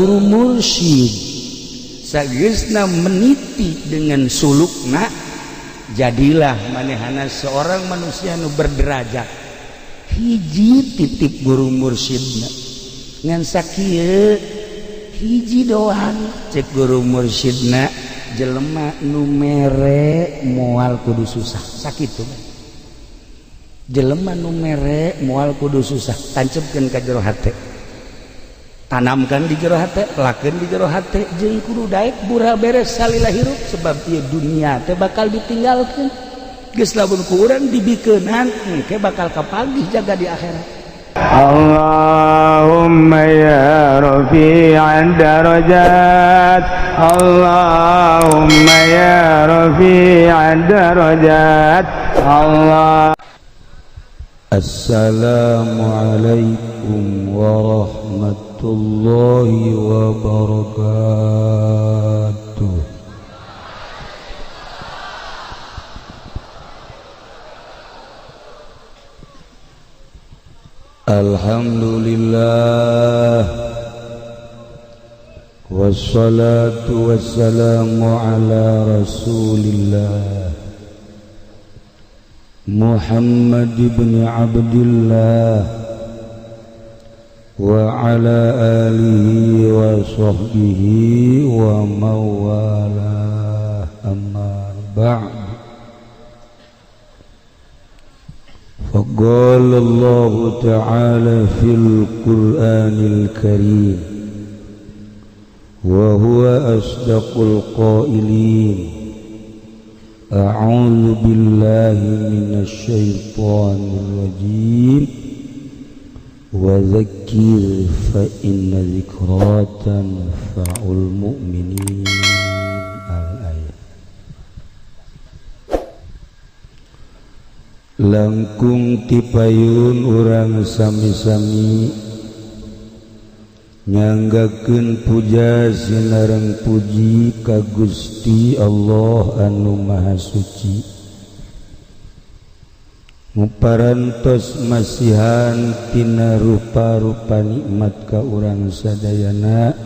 guru mursyid. Sageusna meniti dengan sulukna, jadilah manehana seorang manusia nu berderajat. Hiji titip guru mursyidna ngan sakieu hiji doang, cek guru mursyidna, jelema nu mere moal kudu susah. Sakitu, jelema nu mere moal kudu susah. Tancepkeun ka jero hate, tanamkan di jero hate, lakeun di jero hate, jeung kudu daek bura beres salila hirup, sebab ieu dunia teh bakal ditinggalkeun. Geus lamun ku urang dibikeunan, engke bakal kapagih jaga di akhirat. اللهم يا رفيع الدرجات، اللهم يا رفيع الدرجات، الله. Assalamualaikum warahmatullahi wabarakatuh. Alhamdulillah, wassalatu wassalamu ala rasulillah Muhammad ibn Abdullah wa ala alihi wa sahbihi wa mawalah, amma ba'd. فقال الله تعالى في القرآن الكريم وهو أصدق القائلين: أعوذ بالله من الشيطان الرجيم، وذكر فإن ذكرى تنفع المؤمنين. الآية. Langkung tipayun urang sami-sami nyanggakeun puja sinareng puji ka Gusti Allah anu Maha Suci, muparantos masihan tina rupa-rupa nikmat ka urang sadayana,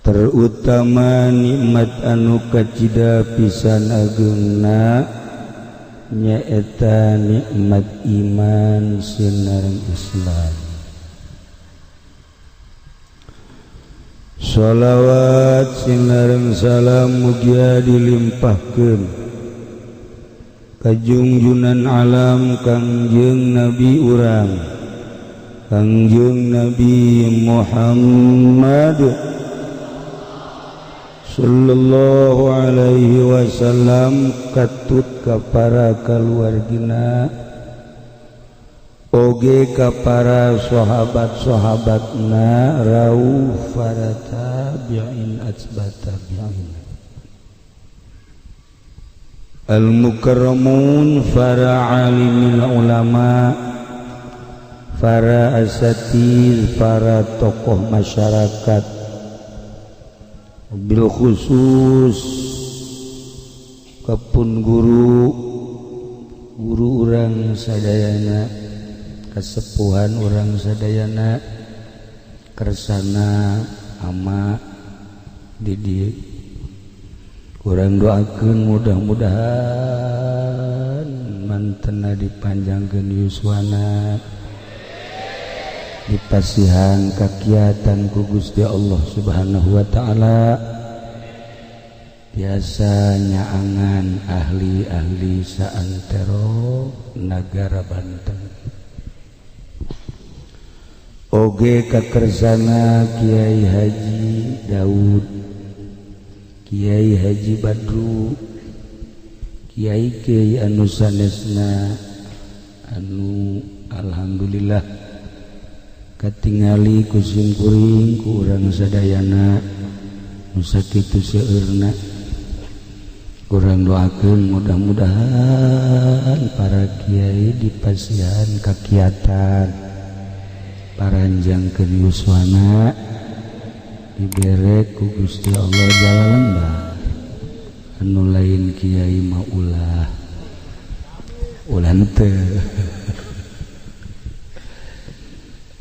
terutama nikmat anu kacida pisan ageungna, nyaeta nikmat iman sinareng Islam. Sholawat sinareng salam mugia dilimpahkeun ka junjunan alam Kangjeng Nabi urang, Kangjeng Nabi Muhammad sallallahu alaihi wasallam, katut ka para kaluargina oge ka para sahabat-sahabatna, rauh para tabi'in atsba tabi'in, al mukarramun, para alimil ulama, para asatiz, para tokoh masyarakat, bil khusus kapun guru guru urang sadayana, kasepuhan urang sadayana, kersana ama di urang doakeun mudah-mudahan mantena dipanjangkeun yuswana, dipasihan kakiatan ku Gusti Allah Subhanahu wa taala, biasa nyaangan ahli-ahli saantero nagara Banten, oge kakersana Kiai Haji Daud, Kiai Haji Badru, Kiai Kiai anu sanesna anu alhamdulillah katingali ku simkuring ku urang sadayana nu sakitu seueurna. Urang doakeun mudah-mudahan para kiai dipasihan kakiatan, paranjangkeun yuswana, dibere ku Gusti Allah jalan lembah. Anu lain kiai mah ulah ulah teu.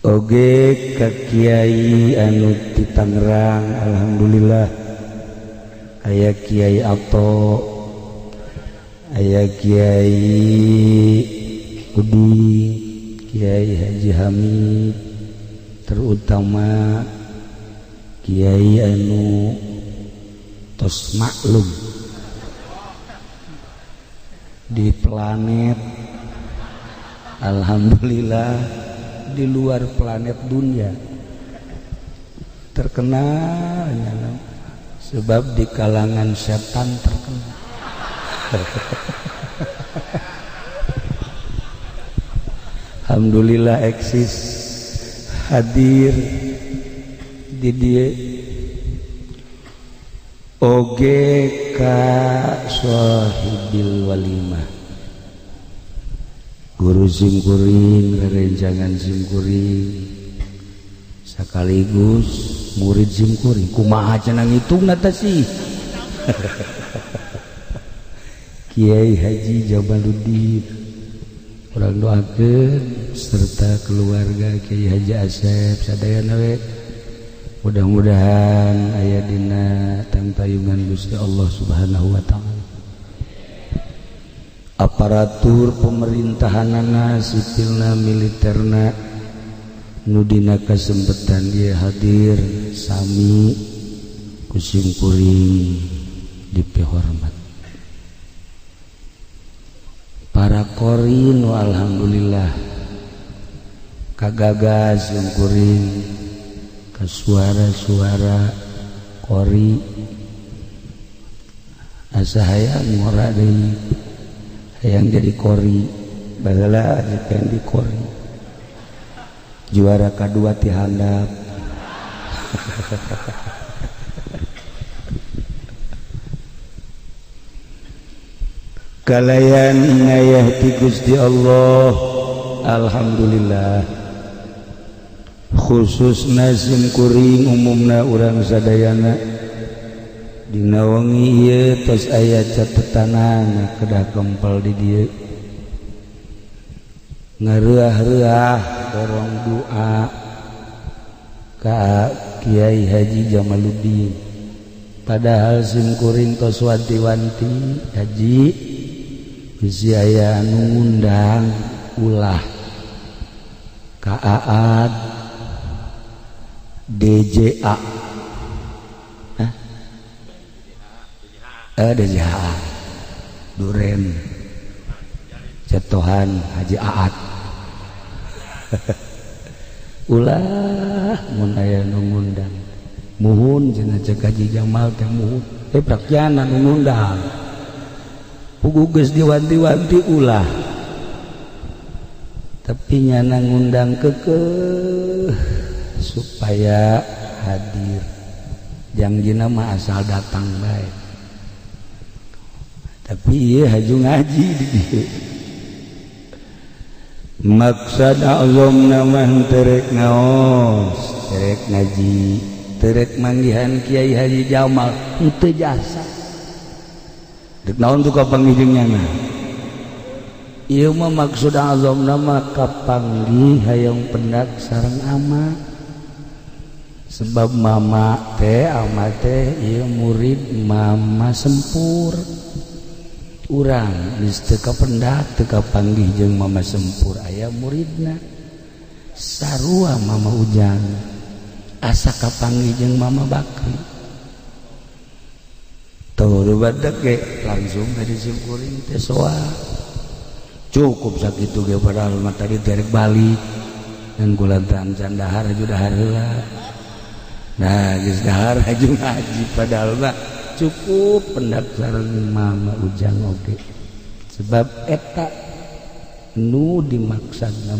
Oge ka Kiai anu di Tangerang, alhamdulillah aya Kiai Ato, aya Kiai Udi, Kiai Haji Hamid, terutama Kiai anu tos maklum di planet, alhamdulillah di luar planet dunia terkenal, sebab di kalangan setan terkenal. Alhamdulillah eksis hadir di dia. Oge ka sahibil walimah, guru simkuring, rerencangan simkuring, sekaligus murid simkuring. Kumaha cenah ngitungna teh sih? Kiai Haji Jamaluddin, urang doakeun serta keluarga Kiai Haji Asep sadayana we, mudah-mudahan aya dina tangtayungan Gusti Allah Subhanahu wa taala. Aparatur pemerintahanana, sipilna, militerna, nu dina kasempetan ieu hadir sami ku simkuring dipihormat. Para qori nu alhamdulillah kagagas simkuring ke suara-suara qori, asa hayang ngora deui, hayang jadi qori, baheula pengen di qori, juara kadua ti handap. Kalayan inayah ti Gusti Allah, alhamdulillah khususna simkuring, umumna urang sadayana dina wengi ieu tos aya catetanana kedah kempel di dieu, ngareah-reah dorong doa ka Kiai Haji Jamaluddin. Padahal simkuring tos wanti-wanti, haji bisi aya anu ngundang ulah ka Aad DJA, hah? DJA Duren Cetohan Haji Aad. Ulah mun aya nu ngundang, muhun cenah cek Haji Jamal teh, muhun prakjana nu ngundang puguh geus diwanti-wanti ulah, tapi nyana ngundang kekeh supaya hadir, jangjina mah asal datang bae, tapi ieu haju ngaji di dieu. Maksad azamna mah terek ngaos, terek ngaji, terek manggihan Kiai Haji Jamal henteu jasa. Dek naon tuh kapanggih jeung nyana? Ieu mah maksud azamna mah kapanggih hayang pendak sareng ama. Sebab mama teh ama teh ieu murid mama sempur. Urang geus teu kapendak teu kapanggih jeung mama sempur aya muridna. Sarua mama Ujang asa kapanggih jeung mama Bakri. Tuh badak ge langsung dari simkuring teh soa. Cukup sakitu ge padahal mah tadi derek balik dan kulantaran can dahar haju dahar heula. Nah geus dahar haju ngaji padahal mah cukup pendak sareng mama Ujang oge. Sebab eta nu dimaksudna.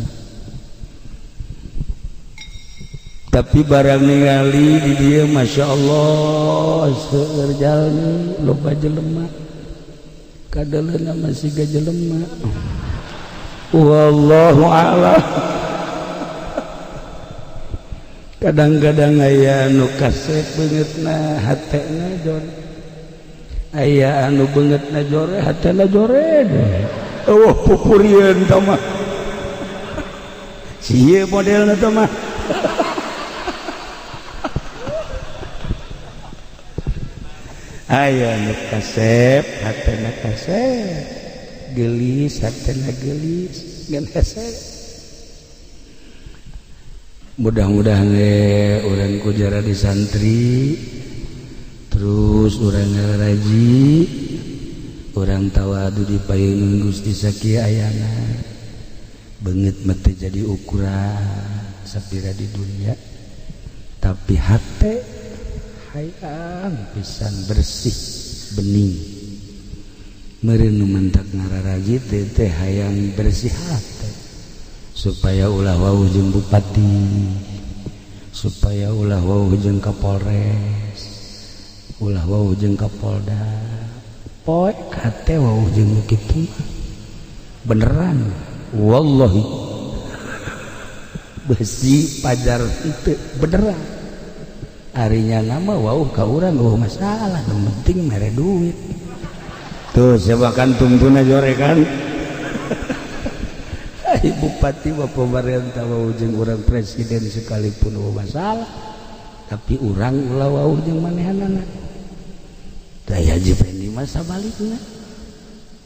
Tapi barang ningali di dieu Masya Allah seueur jalmi loba jelema kadaleuna masih ga jelema, wallahu a'lam. Kadang-kadang aya anu kasep beungeutna hatena jore, aya anu beungeutna jore hatena jore, eueuh pupurieun tah mah. Sieu modelna teh mah. Aya nu kasep, hatena kasep. Geulis, hatena geulis, ngan hese. Mudah-mudahan urang ku jara di santri, terus urang ngaraji, urang tawadu di payungan Gusti sakieu ayana. Beungeut mah teu jadi ukuran sapira di dunia, tapi hate hayang pisan bersih bening. Meureun nu mentak ngararaji teh hayang bersih hate supaya ulah wauh jeung bupati, supaya ulah wauh jeung Kapolres, ulah wauh jeung Kapolda. Poek hate wauh jeung nu kitu beneran wallahi besi pajar itu beneran. Arinya nama wauh ka urang eueuh masalah, nu penting mere duit. Tuh siapa kan tungtuna jorekan. Ai bupati wa pemerintah wauh jeung urang presiden sekalipun eueuh masalah, tapi urang ulah wauh jeung manehanana. Da Haji Fendi mah sabalikna.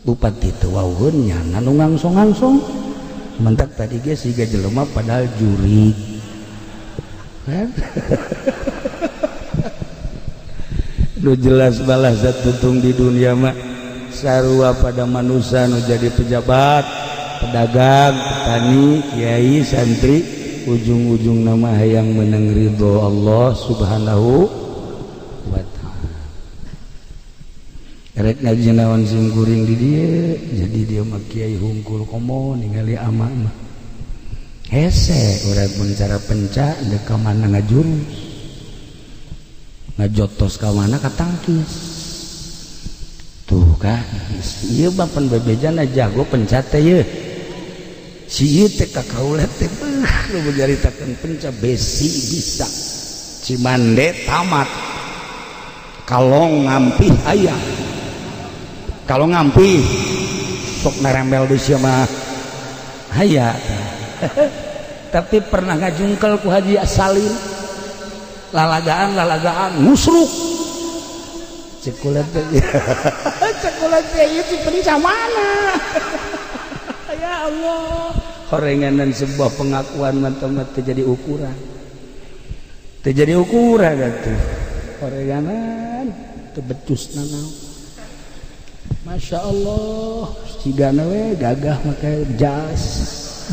Bupati teu wauheun nyana nu ngangsong-ngangsong. Mentak tadi ge siga jelema padahal jurig. Kan? Nu jelas balas zat tutung di dunia mah sarua pada manusia nu jadi pejabat, pedagang, petani, kiai, santri, ujung-ujung nama hayang menang ridho Allah Subhanahu wa ta'ala. Rek ngaji naon sing kuring di dieu, jadi dia mah kiai hungkul komo ningali ama mah. Hese urang mun cara penca deuk ka mana ngajurus. Ngajotos ka mana katangkis. Tuh kan, ieu mah pan bebejana jago penca teh yeuh. Si ieu teh ka kaula teh beuh nu nyaritakeun penca besi bisa. Cimande tamat. Kalong ngampih aya. Kalau ngampih sok narembel di sia mah aya. Tapi pernah ngajungkel ku Haji Salim. Lalagaan ngusruk. Cekulat teh. Cekulat teh ieu ti penca mana? Ya Allah. Horenganan sebuah pengakuan mantap teu jadi ukuran. Teu jadi ukuran atuh. Horenganan teu becus nanaon. Masya Allah, cigana we gagah make jas,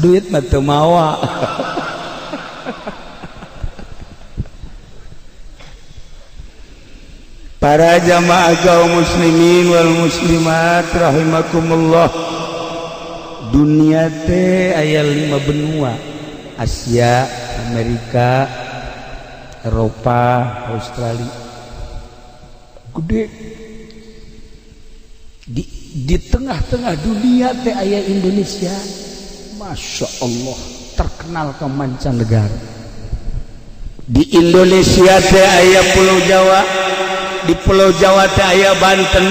duit mah teu mawa. Para jamaah kaum muslimin wal muslimat rahimakumullah. Dunia teh aya 5 benua, Asia, Amerika, Eropa, Australia. Gede. Di tengah-tengah dunia teh aya Indonesia. Masya Allah, terkenal ke mancanegara. Di Indonesia teh aya Pulau Jawa, di Pulau Jawa teh aya Banten,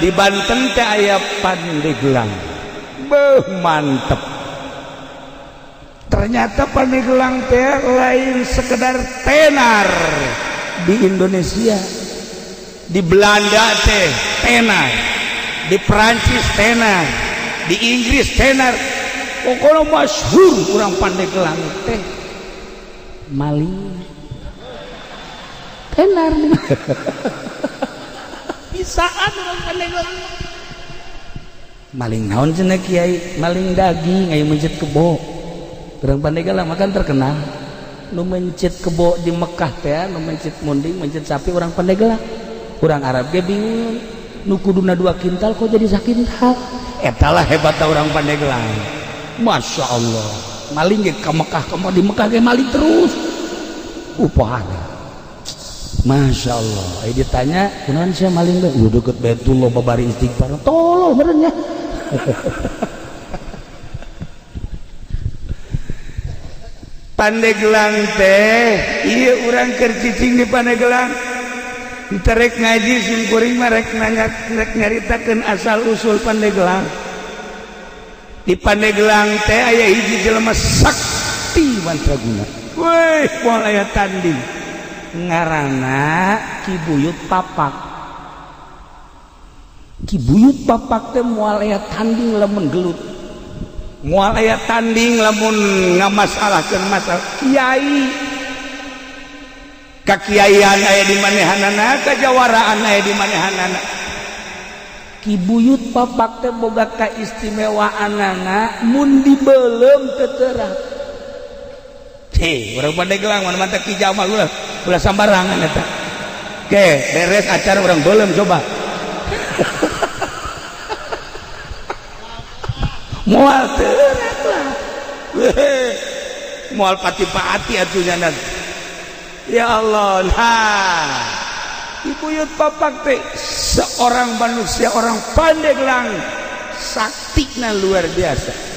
di Banten teh aya Pandeglang. Beuh, mantep. Ternyata Pandeglang teh lain sekedar tenar di Indonesia. Di Belanda teh tenar, di Perancis tenar, di Inggris tenar. Pokoknya masyhur urang Pandeglang teh maling tenar. Bisaan urang Pandeglang maling naon cenah kiai, maling daging aya mencit kebo. Urang Pandeglang mah kan terkenal nu mencit kebo di Mekah teh, nu mencit munding, mencit sapi urang Pandeglang. Urang Arab ge bingung, nu kuduna 2 kintal kok jadi sakintal. Eta lah hebatna urang Pandeglang. Masya Allah, maling ge ka Mekah, ka di Mekah ge maling terus. Upahana. Masya Allah. Ayo ditanya, kunaon sia maling teh? Deket Baitullah babari istighfar. Tolol meureun nya. Pandeglang teh, ieu urang keur cicing di Pandeglang. Terek ngaji simkuring mah rek nanya, rek nyaritakeun asal usul Pandeglang. Di Pandeglang teh aya hiji jelema sakti Sakti mandraguna. Weh, moal aya tanding. Ngaranna Ki Buyut Papak. Ki Buyut Papak teh moal aya tanding lamun gelut. Moal aya tanding lamun ngamasalahkeun masalah kiai. Kakiaian aya di manehanana, kajawaraan aya di manehanana. Ki Buyut Papak teh boga kaistimewaanana mun dibeuleum teu terang. Hei, urang Pandeglang mana mantap Ki Jamal ulah ulah sambarangan eta. Oke, beres acara urang beuleum coba. Moal terang lah. Moal pati-pati atuh nya. Ya Allah, nah. Ki Buyut Papak teh seorang manusia, orang Pandeglang, saktina luar biasa.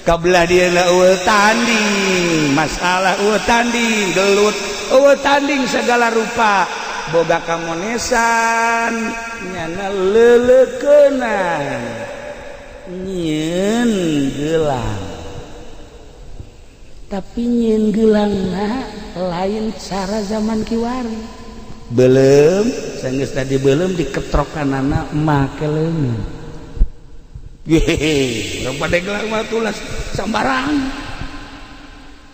Kabelah dia eueuh tanding, masalah eueuh tanding, gelut, eueuh tanding segala rupa. Boga kamonesan, nyana leuleukeunana, nyieun gelang. Tapi nyieun gelangna lain cara zaman kiwari. Belum, sanggeus tadi belum diketrokanana make leungeun. Hehehe, urang Pandeglang mah tulas sambarang.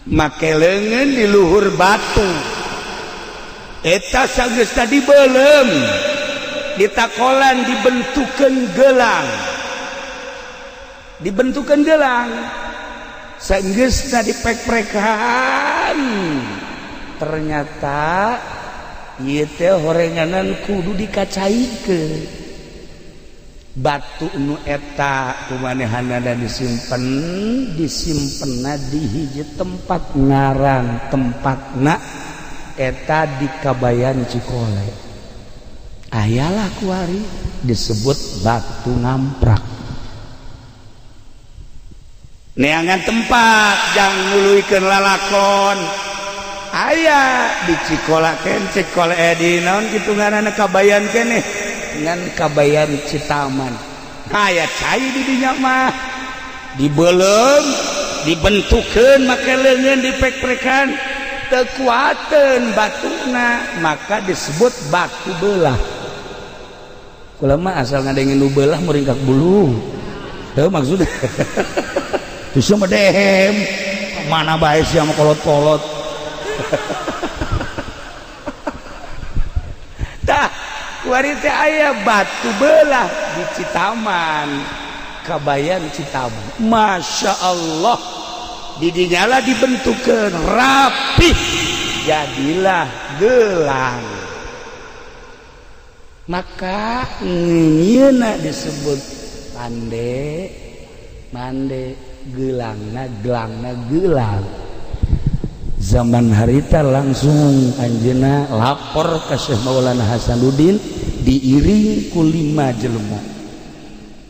Make leungeun di luhur batu. Eta sanggeus tadi belum ditakolan dibentukeun gelang. Dibentukeun gelang. Sanggeus tadi pek-prekan. Ternyata ieu teh horenganan kudu dikacaikeun. Batu nu eta kumanehanana disimpen, disimpenna di hiji tempat ngaran tempatna eta di Kabayan Cikole. Ayalah kuari disebut batu ngamprak. Neangan tempat jang nuluykeun lalakon. Aya di Cikola ken Cikole di naon kitu ngaranna Kabayan keneh ngan Kabayan Citaman. Aya cai di dinya mah dibeuleum dibentukeun make leungeun dipek-prekan teu kuateun batuna maka disebut batu belah. Kula mah asal ngadengin nu belah muringkak bulu. Teu maksudna. Terus mah dehem mana bae sia mah kolot-kolot. Tah kuari teh aya batu belah di Citaman, Kabayan Citaman. Masya Allah, didinyala dibentukkeun rapih jadilah gelang. Maka ngieuna disebut pande mande gelangna gelangna gelang. Zaman harita langsung anjeunna lapor ka Syekh Maulana Hasanuddin diiring ku 5 jelema.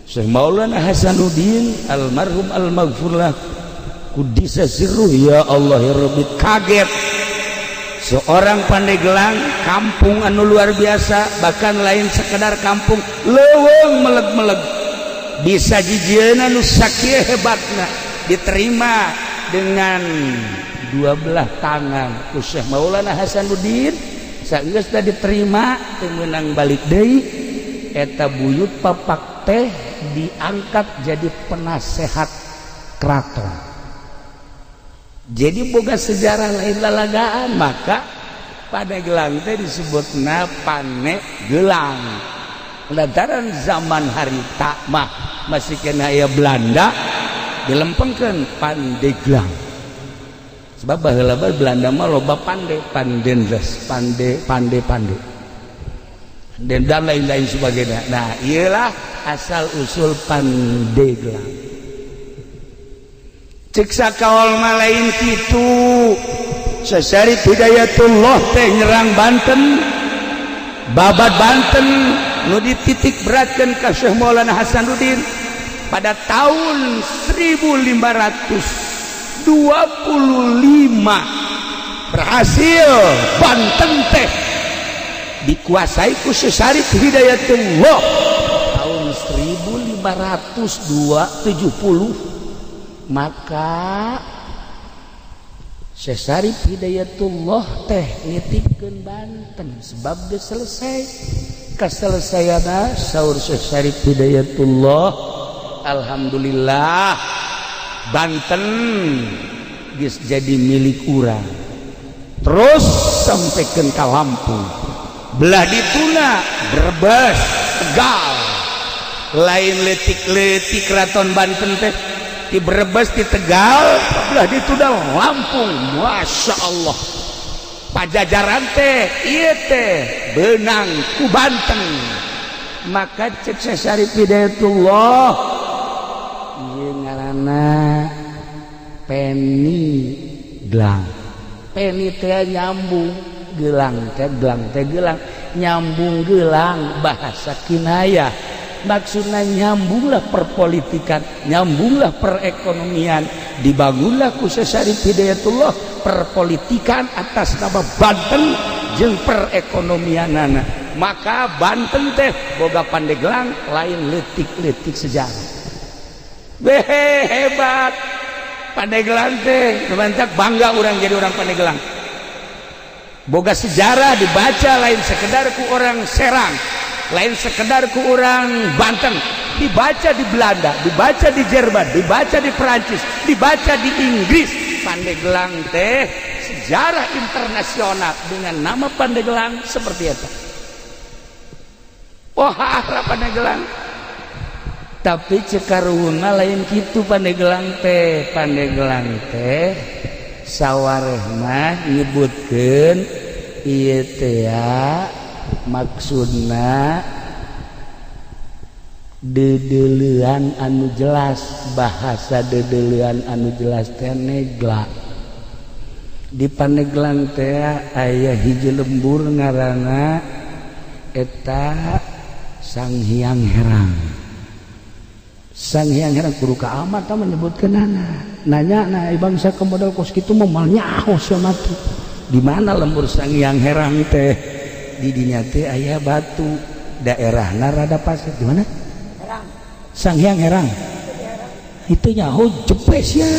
Syekh Maulana Hasanuddin almarhum almaghfurlah kudisa sirruh ya Allah ya Rabbi kaget. Seorang Pandeglang kampung anu luar biasa, bahkan lain sekedar kampung leuweung meleg-meleg bisa jijieuna nu sakieu hebatna diterima dengan dua belah tangan ku Syekh Maulana Hasanuddin. Sageus teh diterima teu meunang balik deui eta Buyut Papak teh diangkat jadi penasehat keraton. Jadi boga sejarah lain lalagaan, maka Pandeglang teh disebutna Panegelang. Lantaran zaman harita mah masih kena aya Belanda dilempengkeun Pandeglang. Sebab baheula Belanda mah loba pande, pandendes, pande, pande, pande. Dan lain-lain sebagainya. Nah, iyalah asal usul Pandeglang. Cek sakaol mah lain kitu. Syarif Hidayatullah teh nyerang Banten, babat Banten nu dititik beratkan ka Syekh Maulana Hasanuddin pada tahun 1525 berhasil Banten teh dikuasai ku Syekh Syarif Hidayatullah tahun 1570. Maka Syekh Syarif Hidayatullah teh nitipkeun Banten sebab geus selesai. Kaselesaiana saur Syekh Syarif Hidayatullah, alhamdulillah Banten geus jadi milik urang. Terus sampaikan ka Lampung, belah dituna, Brebes, Tegal, lain letik-letik keraton Banten teh di Brebes, di Tegal, belah dituna, Lampung. Masya Allah, Pajajaran teh ieu teh benang ku Banten. Maka cek Syekh Syarif Hidayatullah, ieu ngaranna peni gelang. Peni teh nyambung, gelang teh gelang teh gelang, nyambung gelang, bahasa kinayah. Maksudnya nyambunglah perpolitikan, nyambunglah perekonomian. Dibangunlah ku Syekh Syarif Hidayatullah perpolitikan atas nama Banten jeung perekonomianana. Maka Banten teh boga Pandeglang, lain letik-letik sejarah. Behe, hebat Pandeglang teh. Mantap, bangga orang jadi orang Pandeglang, boga sejarah dibaca lain sekedar ku orang Serang, lain sekedar ku orang Banten, dibaca di Belanda, dibaca di Jerman, dibaca di Perancis, dibaca di Inggris. Pandeglang teh sejarah internasional dengan nama Pandeglang seperti itu. Wah, Pandeglang, tapi cek karuhun mah lain gitu. Pandeglang teh, Pandeglang teh sawareh mah nyebutkeun ieu teh ya, maksudna dedelean anu jelas. Bahasa dedelean anu jelas teh negla. Di Pandeglang teh aya hiji lembur ngaranna eta Sang Hyang Herang. Sang Hyang Herang kudu ka amat tah menyebutkeunana. Nanya nah bangsa ke modal kos kitu mah moal nyaho sia mati. Di mana lembur Sang Hyang Herang teh? Di dinya teh aya batu, daerahna rada pasir. Di mana Sang Hyang Herang itu? Nyaho jepes ya,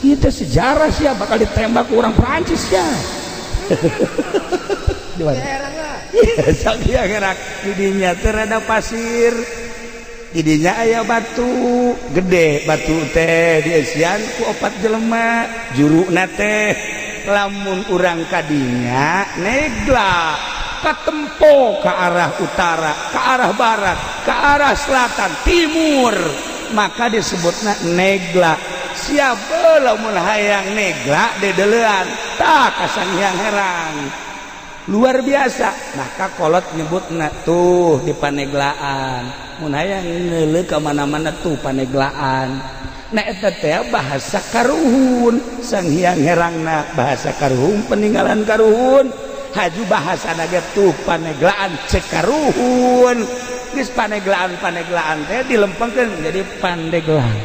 itu sejarah sih, bakal ditembak orang Prancis ya. Di mana? Iya, Sang Hyang Herang di dinya teh rada pasir, di dinya aya batu gede. Batu teh dieusian ku opat jelema. Juruna teh lamun urang kadinya negla katempo ke arah utara, ke arah barat, ke arah selatan, timur, maka disebutna negla. Siapa lamun hayang negla dedelean tah ka Sang Hyang Herang. Luar biasa. Maka kolot nyebutna tuh di Paneglaan, mun hayang ngeuleuh ka mana-mana tuh Paneglaan. Nah, eta teh bahasa karuhun. Sang Hyang Herangna bahasa karuhun, peninggalan karuhun. Haju bahasa naga tuh Paneglaan cek karuhun. Geus Paneglaan, Paneglaan teh dilempengkeun jadi Pandeglang.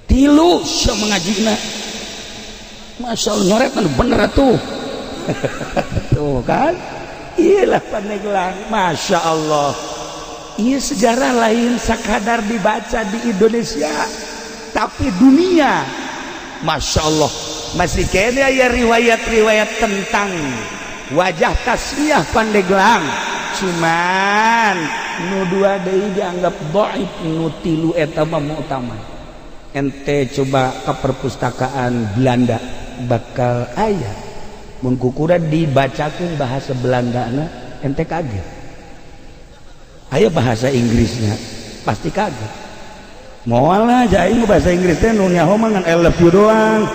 Tilu sia mengajina. Masya Allah, nyoret anu bener tuh. Tuh kan, iyalah Pandeglang. Masya Allah, iya, sejarah lain sakadar dibaca di Indonesia, tapi dunia. Masya Allah, masih kene aya riwayat-riwayat tentang wajah tasmiyah Pandeglang. Cuman nu dua deui dianggap dhaif, nu tilu eta mah utama. Ente coba ke perpustakaan Belanda, bakal aya. Mun kukura dibacakeun bahasa Belanda na, ente kaget. Aya bahasa Inggrisnya, pasti kaget. Moal lah aing bahasa Inggris teh nu nyaho mah ngan "I love you" doang.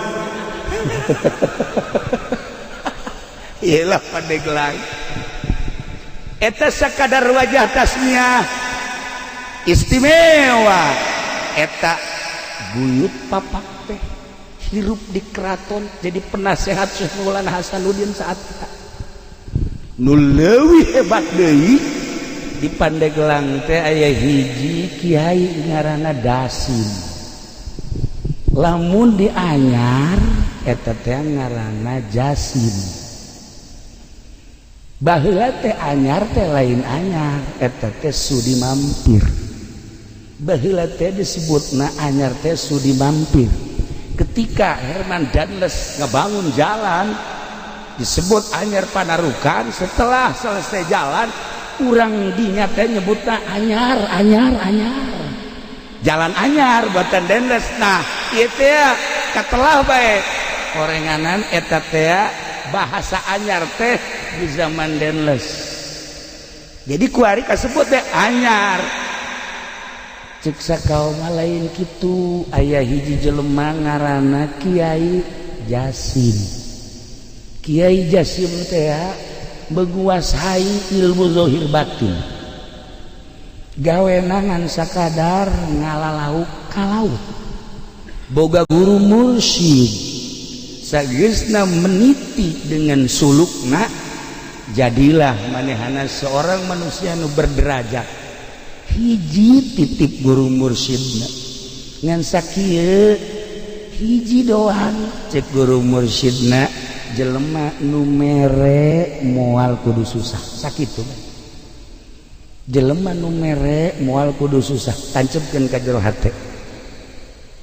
Iyalah, Pandeglang eta sakadar wajah tasmiyah istimewa. Eta buyut papak teh hirup di keraton, jadi penasehat Syekh Maulana Hasanuddin saat kita. Nu leuwih hebat deui, di Pandeglang teh aya hiji kiai ngaranna Dasim. Lamun dianyar eta teh ngaranna Jasim. Baheula teh anyar teh lain anyar, eta teh sudi mampir. Baheula teh disebutna anyar teh sudi mampir. Ketika Herman Daendels ngebangun jalan disebut Anyar Panarukan, setelah selesai jalan urang dinya teh nyebutna Anyar, Anyar, Anyar, jalan anyar buatan Daendels. Nah, ieu teh katelah bae orenganan eta teh bahasa anyar teh di zaman Daendels. Jadi kuari kasebut teh anyar. Cek sakaum lain kitu, aya hiji jelema ngaranna Kiai Jasim. Kiai Jasim teh menguasai ilmu zahir batin, gawe ngan sakadar ngala lauk ka laut, boga guru mursyid. Sageusna meniti dengan sulukna, jadilah manehana seorang manusia nu berderajat. Hiji titip guru mursyidna ngan sakieu hiji doang. Cek guru mursyidna, jelema nu mere moal kudu susah. Sakitu, jelema nu mere moal kudu susah. Tancepkeun ka jero hate,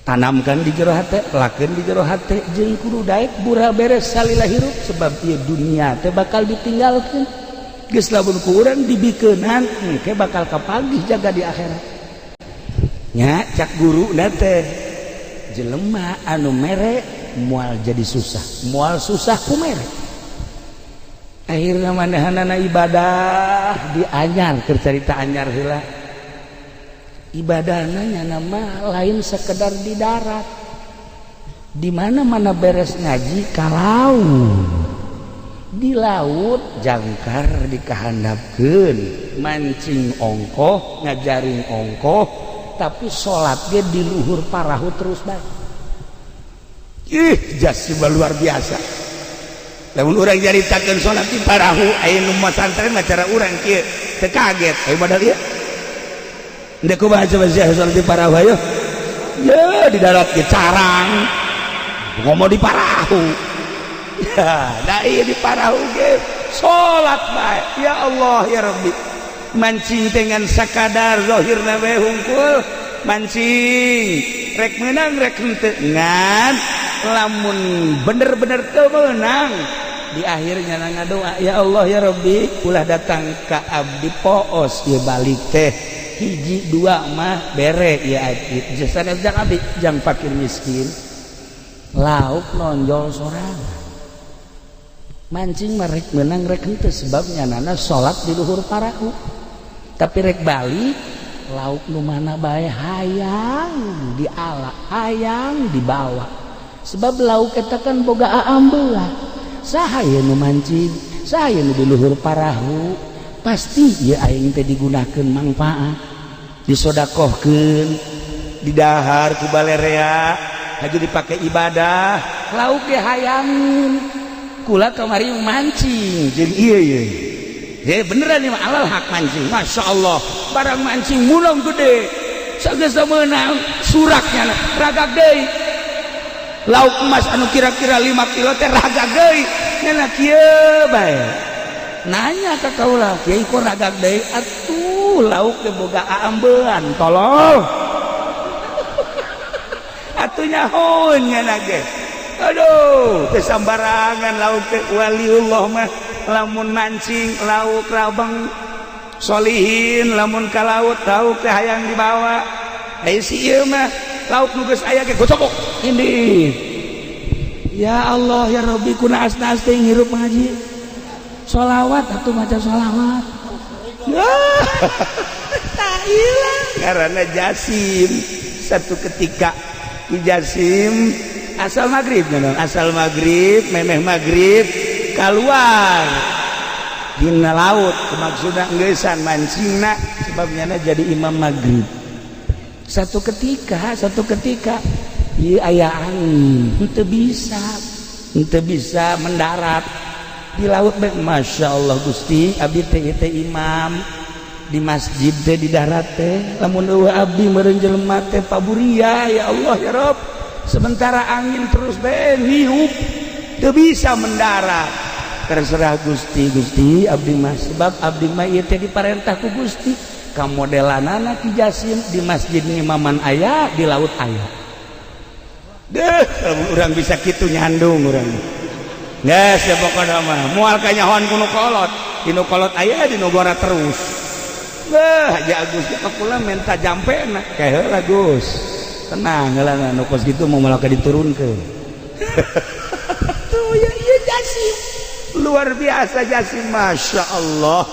tanamkan di jero hate, lakeun di jero hate, jeung kudu daek bura beres salila hirup, sebab ieu dunia teh bakal ditinggalkeun. Geus lamun ku urang dibikeunan, engke bakal kapagih jaga di akhirat nya. Cak guru teh, jelema anu mere moal jadi susah, moal susah ku mere. Akhirnya manehanana ibadah di Anyar. Keur carita Anyar heula, ibadahna nama lain sekedar di darat, di mana mana beres ngaji kalau di laut, jangkar dikahandapkeun, mancing ongkoh, ngajaring ongkoh, tapi salat dia di luhur parahu terus bae. Ih, jas luar biasa. Lamun urang nyaritakeun salat di parahu, aya nu masantren mah cara urang kieu teu kaget. Ayo badal ieu. Ndek kumaha coba sia salat di parahu, ayo? Ya, di darat ge carang. Ngomong di parahu. Ya, nah iya di parahu ge salat bae. Ya Allah ya Rabbi. Mancing dengan sakadar zahirna we hungkul mancing, rek menang rek henteu, ngan lamun bener-bener teu meunang di akhirnya ngadoa, "Ya Allah ya Rabbi, ulah datang ka abdi poos ieu balik teh, hiji dua mah bere ya abdi, sanes jang abdi, jang fakir miskin." Lauk nonjol sorangan. Mancing mah rek menang rek henteu, sebabnya nana salat di luhur parahu, tapi rek balik lauk nu mana bae hayang diala, hayang dibawa, sebab lauk eta kan boga aambeua. Saha ye nu mancing, saha nu di luhur parahu, pasti ya aing teh digunakeun manfaat, disodakohkeun, didahar ku balerea, haju dipake ibadah. Lauk ge hayangin. Kula kamari mancing jeung ieu ye. Ye beneran nih mah, alal hak mancing. Masya Allah, barang mancing mulong gede. Sageus meunang suraknya ragag deui. Lauk emas anu kira-kira 5 kilo teh ragag deui. Nyana kieu bae. Nanya ka kaula, "Kiai, kok ragag deui?" "Atuh lauk teh boga aambean, tolol." Atuh nyahoeun nyana ge. Aduh, teu sambarangan lauk teh. Waliullah mah lamun mancing lauk rabang, solihin lamun ka laut, lauk teh hayang dibawa. Ai si ieu mah lauk nu geus aya ge gocok ini. Ya Allah ya Rabbi, kuna asna teh ngirup ngaji. Sholawat atuh, maca sholawat. Tak hilang karena Jasim. Satu ketika Ki Jasim asal maghrib, asal maghrib, memeh maghrib keluar dina laut, maksudna ngeusan mancingna, sebabnya jadi imam maghrib. Satu ketika ieu aya angin, henteu bisa mendarat di laut bae. Masya Allah, Gusti, abdi teh teh imam di masjid teh di darat teh, lamun euweuh abdi meureun jelema teh paburia. Ya Allah ya Rob, sementara angin terus bae niup, teu bisa mendarat. Terserah Gusti, Gusti, abdi mah, sebab abdi mah ieu teh diparentah ku Gusti. Kamodelanana Ki Jasim di masjid ngimaman aya, di laut aya. Deh, urang bisa kitu nyandung urang. Geus ya, pokona mah moal kanyahoan ku nu kolot. Di nu kolot aya di nu gora terus. Beuh, Haji Agus ka kula minta jampena. Kae heula, Gus. Tenang heula, nu kos kitu mau malah diturunkeun. Tuh ya, iya Jasim. Luar biasa Jasim, Masya Allah.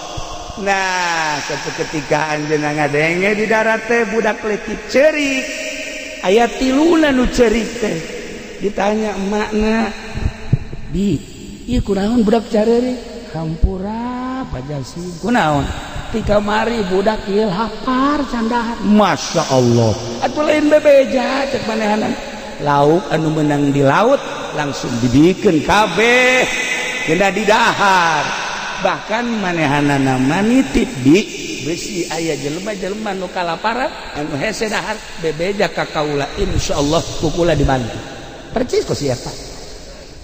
Nah, satu ketika anjeunna ngadenge di darat teh budak leutik ceurik. Aya tiluna nu ceurik teh. Ditanya emakna, "Bi, ieu kunaon budak careurik?" "Hampura, Pak Jasim." "Kunaon?" "Ti kamari budak ieu lapar can dahar." Masya Allah. Atuh lain bebeja cek manehanan. Lauk anu menang di laut langsung dibikin kabeh kena didahar. Bahkan manehanana nitip di besi aya jelema-jelema nu kalaparan anu hese dahar, bebeja ka kaula, insyaallah ku kula dibantu. Percis kok siapa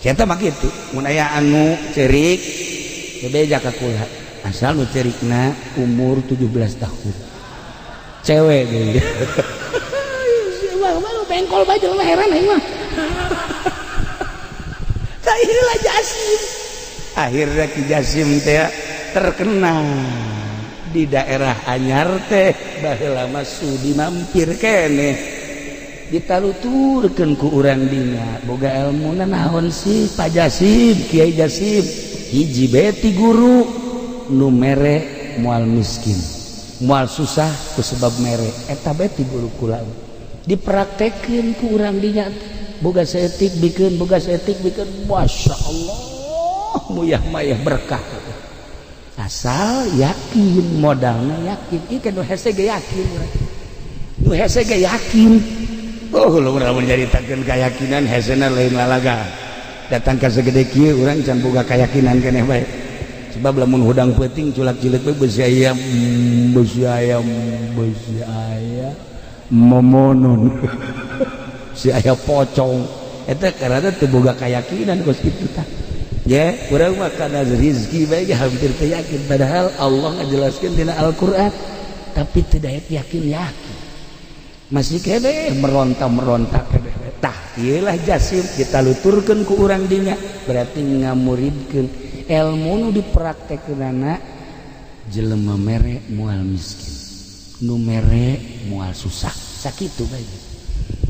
siapa mah kitu. Mun aya anu cerik, bebeja ka kula, asal nu cerikna umur 17 tahun, cewek deui. Malu bengkol bae jelema, heran aing mah. Tah, inilah Jasim. Akhirnya Ki Jasim teh terkenal di daerah Anyar teh. Baheula mah sudi mampir keneh, ditaluturkeun ku urang dinya, boga ilmuna naon sih, Pak Jasim, Kiai Jasim? Hiji beti guru, nu mere moal miskin, moal susah ku sebab mere. Eta beti guru kula. Dipraktekeun ku urang dinya teh, boga saeutik bikeun, boga saeutik bikeun. Masya Allah, muyah mayah berkah, asal yakin. Modalnya yakin. Ieu nu hese ge yakin, nu hese ge yakin. Oh, lu urang menceritakeun keyakinan, hesena lain lalaga. Datang ka segede kieu urang can boga keyakinan keneh bae, sebab lamun hudang peuting culak cileuk bae, besi ayam, besi ayam, besi ayam momonon si aya pocong eta, karena teu boga keyakinan kos kitu. Tah ya, urang mah kana rizki bae hampir teu yakin, padahal Allah ngajelaskeun dina Al-Qur'an, tapi tidak yakin yakin, masih kene meronta-meronta kene. Tah, ieu lah Jasim, kita luturkeun ku urang dinya, berarti ngamuridkeun ilmu nu dipraktekkeunana, jelema mere moal miskin, nu mere moal susah, sakitu bae.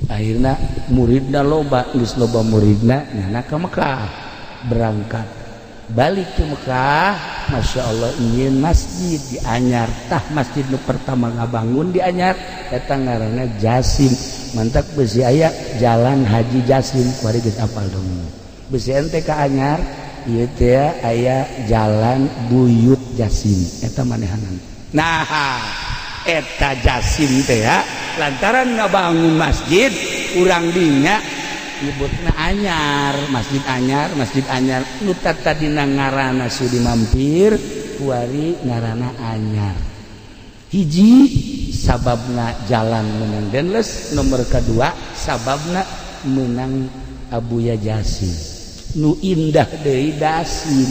Akhirna muridna loba. Geus loba muridna, nyana ka Mekah, berangkat balik ke Mekah. Masya Allah, ingin masjid di Anyar. Tah, masjid nu pertama ngabangun di Anyar eta ngaranna Jasim. Mantak besi aya Jalan Haji Jasim. Kuari geus apal dong, besi ente ka Anyar ieu teh aya Jalan Buyut Jasim, eta manehanan. Nah, eta Jasim teh ya, lantaran ngabangun masjid, urang dinya nyebutna Anyar, Masjid Anyar, Masjid Anyar. Nu tadina ngaranna Sudi Mampir, kuari ngaranna Anyar. Hiji sababna jalan menang Denles, nomor kedua sababna menang Abuya Jasim. Nu indah deui Dasim.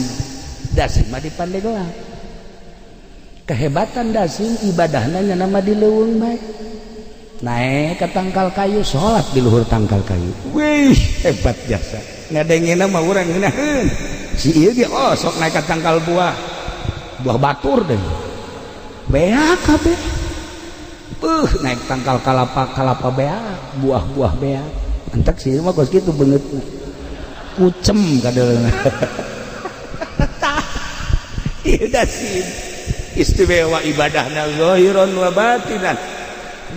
Dasim mah di Pandeglang. Kehebatan Dasim, ibadahna nya nama di leuweung bae, naik ke tangkal kayu, sholat di luhur tangkal kayu. Wih, hebat jasa. Ngadengena mah urang ngeunaheun si ieu ge. Oh, sok naik ke tangkal buah, buah batur deh, beak kabeh. Naik tangkal kalapa, kalapa beak, buah-buah beak. Entek sih mah kos kitu beungeut kucem kadeulna. Tah, ieu Dasim istimewa ibadahna zahiran wa batinan.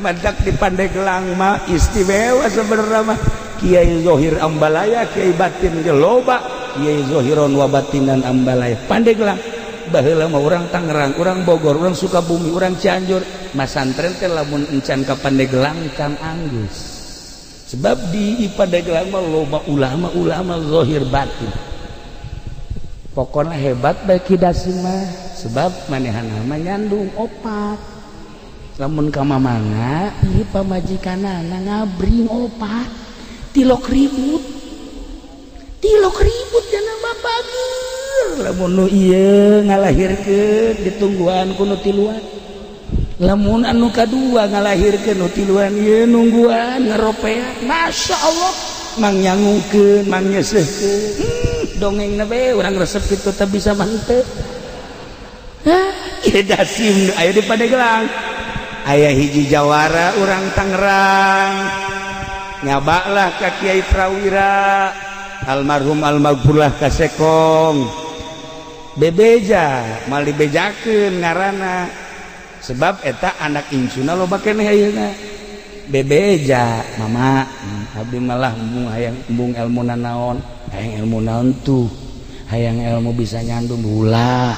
Mantak di Pandeglang mah istimewa sebenarnya mah. Kiai Zohir Ambalaya, Kiai batin ge loba, Kiai Zohiron wa batinan Ambalaya Pandeglang. Baheula mah urang Tangerang, urang Bogor, urang Sukabumi, urang Cianjur masantren teh lamun encan ka Pandeglang can anggeus, sebab di Pandeglang mah loba ulama-ulama zahir batin. Pokoknya hebat bae Ki Dasim mah, sebab manehana mah nyandung opat. Lamun ka mamana ieu pamajikanana ngabring opat, tilok ribut, tilok ribut jana mah bageur. Lamun nu ieu ngalahirkeun, ditungguan ku nu tiluan. Lamun anu kadua ngalahirkeun, nu tiluan ieu nungguan, ngaropean. Masya Allah. Mangyangukeun, mangnyeuseuhkeun. Dongeng na be urang resep kitu teh bisa mah henteu. Hah, ieu Dasim nu aya di Pandeglang. Aya hiji jawara urang Tangerang. Nyabalah ka Kiai Prawira, almarhum almaghfurlah ka Sekong. Bebeja, mal dibejakeun ngaranna. Sebab eta anak incuna loba keneh ayeuna. Bebeja, mama, abdi malah embung hayang embung ilmu naon, hayang ilmu naon tuh. Hayang ilmu bisa nyandung ulah.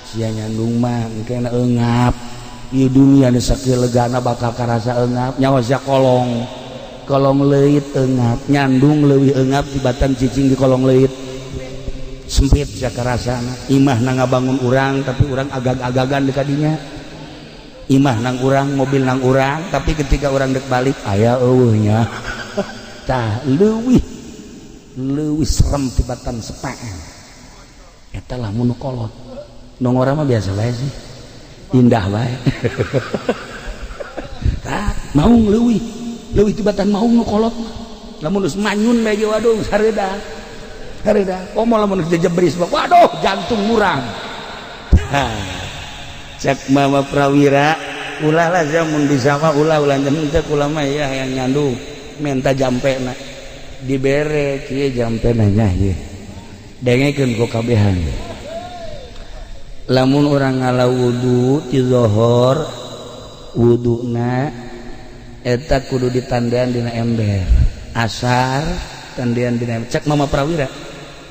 Sia nyandung mah engke eungap. Ieu dunia nu sakieu legana bakal karasa eungap, nyawa sia kolong. Kolong leuit eungap, nyandung leuwih eungap tibatan cicing di kolong leuit. Sempit sia karasana. Imah na ngabangun urang tapi urang agag-agagan di kadinya. Imah nang urang, mobil nang urang, tapi ketika urang dek balik aya eueuhnya. Tah leuwih leuwih serem tibatan sepaan. Eta lah mun kolot. Nu ngora mah biasa bae sih. Indah bae. Tah maung leuwih leuwih tibatan maung nu kolot mah. Lamun geus manyun bae ge waduh hareuda. Hareuda. Komo lamun geus jejebris mah waduh jantung murang. Cek Mama Prawira ulah lah sia mun bisa mah ulah ulah henteu kula mah ya hayang nyandung minta jampena dibere kieu jampena nya ieu dengekeun ku kabehan. Lamun urang ngala wudu ti zohor, wuduna eta kudu ditandean dina ember, asar tandean dina ember, cek Mama Prawira,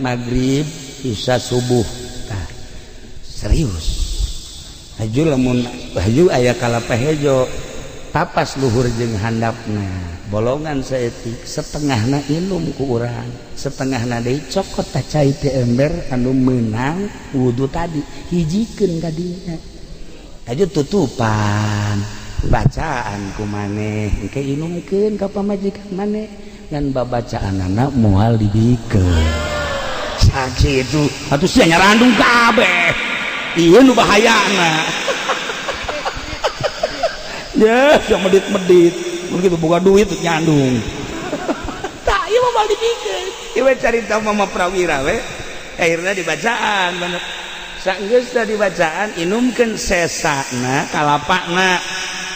maghrib, isya, subuh. Tah serius haju lamun haju aya kalapa hejo tapas luhur jeung handapna bolongan saeutik, setengahna inum ku urang, setengahna deui cokot tah cai ti ember anu meunang wudu tadi, hijikeun kadinya. Haju tutupan bacaan ku maneh, engke inumkeun ka pamajikan maneh, ngan babacaanana moal dibikeun sakitu atuh sia nyarandung kabeh. Iya nu bahayana ya yang medit-medit mun kitu boga duit nyandung. Tak ieu mah moal dibikeun. Ieu we carita Mama Prawira we. Akhirna dibacaan bener sanggeus dibacaan, inumkeun sesana kalapana,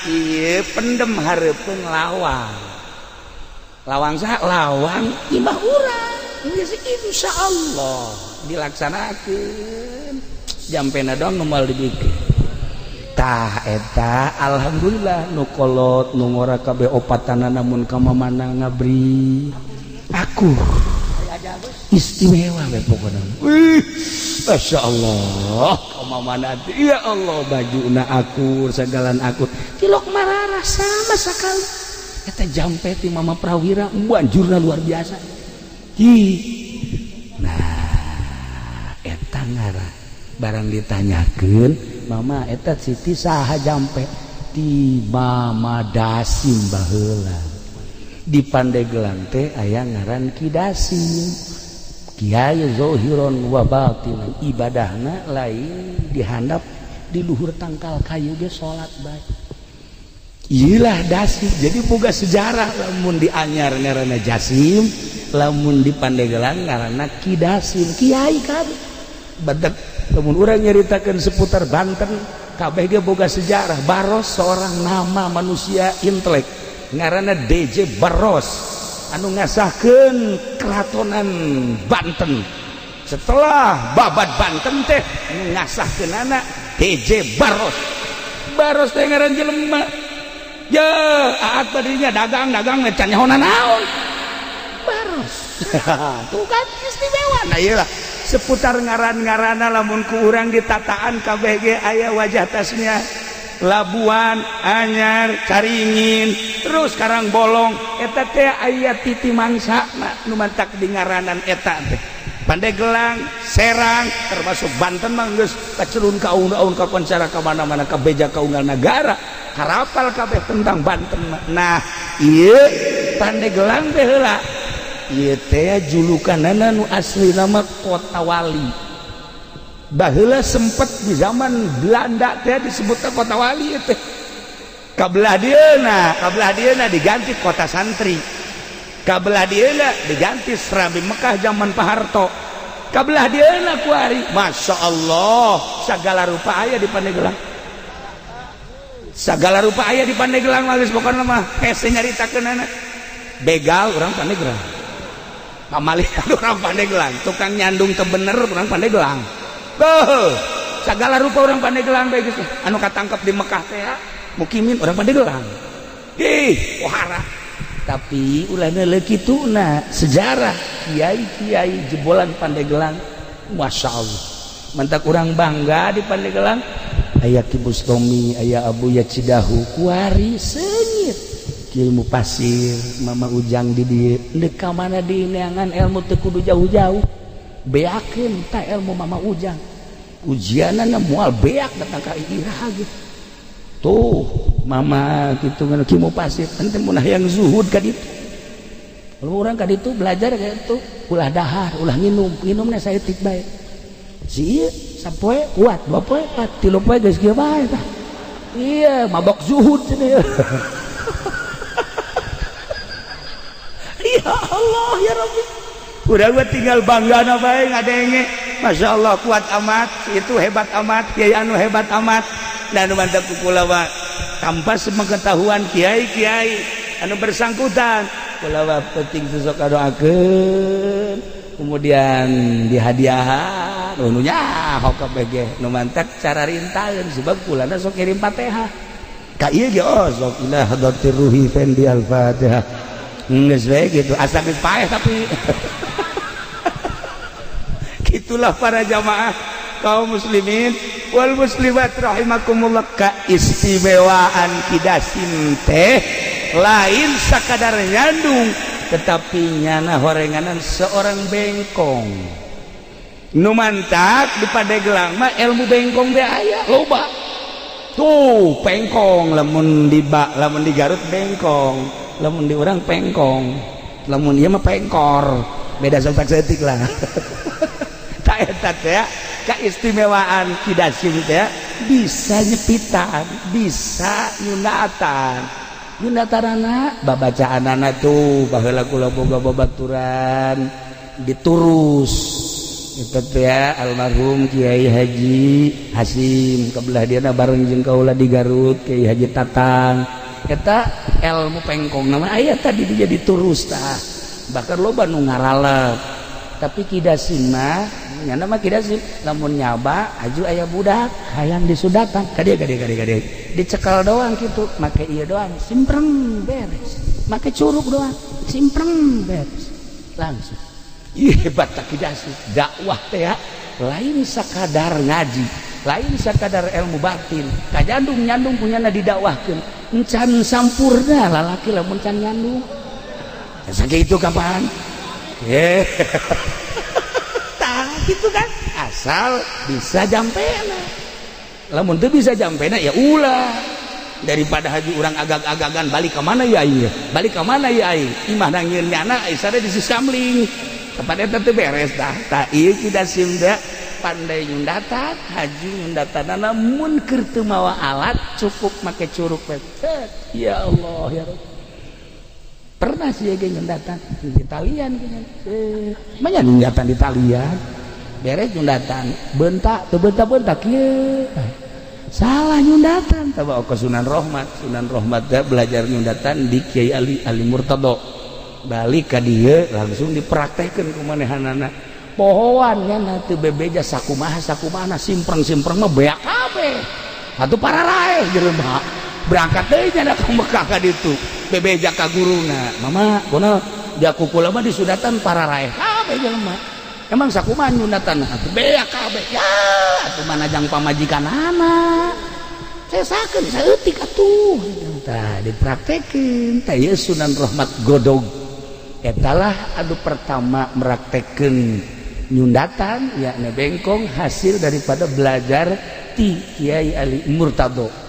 ieu pendem hareupeun lawang. Lawang saha? Lawang imah urang. Geus insyaallah dilaksanakeun, jampena doang nu moal dibikeun. Tah eta alhamdulillah nu kolot nu ngora kabeh opatana, namun ka mamana ngabri aku istimewa we pokona. Wih, Masya Allah, ka mamana teh ya Allah, bajuna akur, sagalan akur, tilok mararah sama sekali. Eta jampe ti Mama Prawira banjurna luar biasa. Hi. Nah, eta ngaran barang ditanyakeun, "Mama, eta Siti saha jampe?" Ti Mama Dasim. Baheula di Pandeglang teh aya ngaran Ki Dasim, Kiai zohiron wa batinan, ibadahna lain dihandap di luhur tangkal kayu ge salat bae. Iyalah Dasim. Jadi boga sejarah, lamun di Anyar ngaranna Jasim, lamun di Pandeglang ngaranna Ki Dasim, kiai kabeh. Badak lamun urang nyaritakeun seputar Banten kabeh ge boga sejarah. Baros, seorang nama manusia intelek ngaranna DJ Baros anu ngasahkeun keratonan Banten. Setelah babat Banten teh ngasahkeunana DJ Baros. Baros teh ngaran jelema ya aat badinya dagang-dagang can nyaho naon Baros. Tuh kan istimewa. Nah, iyalah seputar ngaran-ngarana lamun ku urang ditataan kabeh ge aya wajah tasnya. Labuan, Anyar, Caringin, terus Karang Bolong eta teh aya titi mangsa nu mantak di ngaranan eta teh. Pandeglang, Serang, termasuk Banten mah geus kacelun ka aun-aun, ka koncara ka mana-mana, ka beja ka unggal nagara harapal kabeh tentang Banten mah. Nah, ieu Pandeglang teh heula ieu teh julukanana nu asli nama Kota Wali. Baheula sempet di zaman Belanda teh disebutna Kota Wali teh. Kabelah dieuna diganti Kota Santri. Kabelah dieuna diganti Serambi Mekah zaman Pak Harto. Kabelah dieuna kuari, Masya Allah, segala rupa aya di Pandeglang, segala rupa aya di Pandeglang. Mah geus pokona mah hese nyaritakeunana. Begal urang Pandeglang, pamalihan urang Pandeglang, tukang nyandung teu bener urang Pandeglang. Beuh, segala rupa urang Pandeglang bae geus. Anu katangkep di Mekah teh ya, mukimin urang Pandeglang. Ih, wahara. Tapi ulah neuleuh kituna sejarah kiai-kiai jebolan Pandeglang, Masya Allah. Mantak urang bangga di Pandeglang aya Ki Bustomi, aya Abuya Cidahu, kuari seungit ilmu pasir, Mama Ujang di dieu. Deuk ka mana di neangan ilmu teu kudu jauh-jauh, beakeun ta ilmu Mama Ujang. Ujianana moal beak datang ka iraha gitu. Tuh mama gitu ngan Ki Pasir ente mun hayang zuhud ka ditu. Kalau urang ka ditu belajar kayak itu, ulah dahar, ulah nginum, nginumna saeutik bae. Si ieu sapoe kuat, 2 poe kuat, 3 poe geus kieu bae tah. Iya, mabok zuhud cenah. Ya Allah ya Rabbi. Udah gua tinggal bangga na bae ngadenge. Masya Allah, kuat amat, itu hebat amat, kiai anu hebat amat. Dan mantap kula mah tanpa sepengetahuan kiai-kiai anu bersangkutan, kula mah penting sosok doakeun, kemudian dihadiahan nu nyaho kabeh ge. Nu mantak cara rintaeun sebab kulana sok ngirim Fatihah ka ieu ge, oh sok ila hadratir ruhi fendi al-Fatihah, geus we gitu, asa geus paeh. Tapi gitulah para jamaah kaum muslimin wal muslimat rahimakumullah, keistimewaan Ki Dasim teh lain sakadar nyandung, tetapi nyana horenganan seorang bengkong. Nu mantak di Pandeglang mah ilmu bengkong teh aya loba. Tuh pengkong, lamun di ba, lamun di Garut bengkong, lamun di urang pengkong, lamun ieu mah pengkor, beda satak saeutik lah. Tak eta teh keistimewaan Ki Dasim teh bisa nyepitan, bisa nyunatan. Nyunatanana babacaanana tuh baheula kula boga babaturan diturus itu teh almarhum Kiai Haji Hasim, kebelah dieuna bareng jeung kaula di Garut Kiai Haji Tatang. Eta ilmu pengkong nama aya tadi dia diturus tah, bahkan loba nu ngaralep. Tapi Ki Dasim mah nyana mah Ki Dasim lamun nyaba aju aya budak hayang disudatan ka dieu, ka dieu, ka dieu, ka dieu, dicekal doang gitu, make ieu doang simpreng beres, make curug doang simpreng beres langsung. Ih, hebat tak Ki Dasim. Dakwah teh ya, lain sakadar ngaji, lain sakadar ilmu batin, kajandung nyandung punyana didakwahkeun encan sampurna lalaki lamun can nyandung. Sakitu kapan? Tah gitu kan, asal bisa jampena. Lamun teu bisa jampena ya ulah, daripada haji urang agag-agagan balik ke mana ya aing, balik ke mana ya aing, imah nangieun nyana isada di sisamling tempat eta teu beres tah. Tah ieu Ki Dasim teh pandai nyundatan, haji nyundatanana mun keur teu mawa alat cukup make curug. Ya Allah ya Rabb. Pernah sih ge nyundatan di talian, banyak nyundatan di talian, beres nyundatan bentak teu bentak-bentak kieu salah nyundatan. Tawa ke Sunan Rohmat, Sunan Rohmat teh belajar nyundatan di Kiai Ali Ali Murtado, balik ka dieu langsung dipraktekkeun ku manehanana. Pohoan nya teu bebeja sakumaha sakumaha, simpreng-simpreng mah beak kabeh atuh, pararaeh jelema. Berangkat deui nya ka Mekah ka ditu, bebeja ka guruna, "Mama, kono dia kukula mah disudatan pararaeh kabeh jelema, emang sakumaha nyundatan atuh beak kabeh?" "Ya atuh mana jang pamajikanana sesakeun saeutik atuh." Tah dipraktekeun tah ieu Sunan Rahmat Godog etalah adu pertama meraktekeun nyundatan, yakni bengkong, hasil daripada belajar ti Kiai Ali Murtado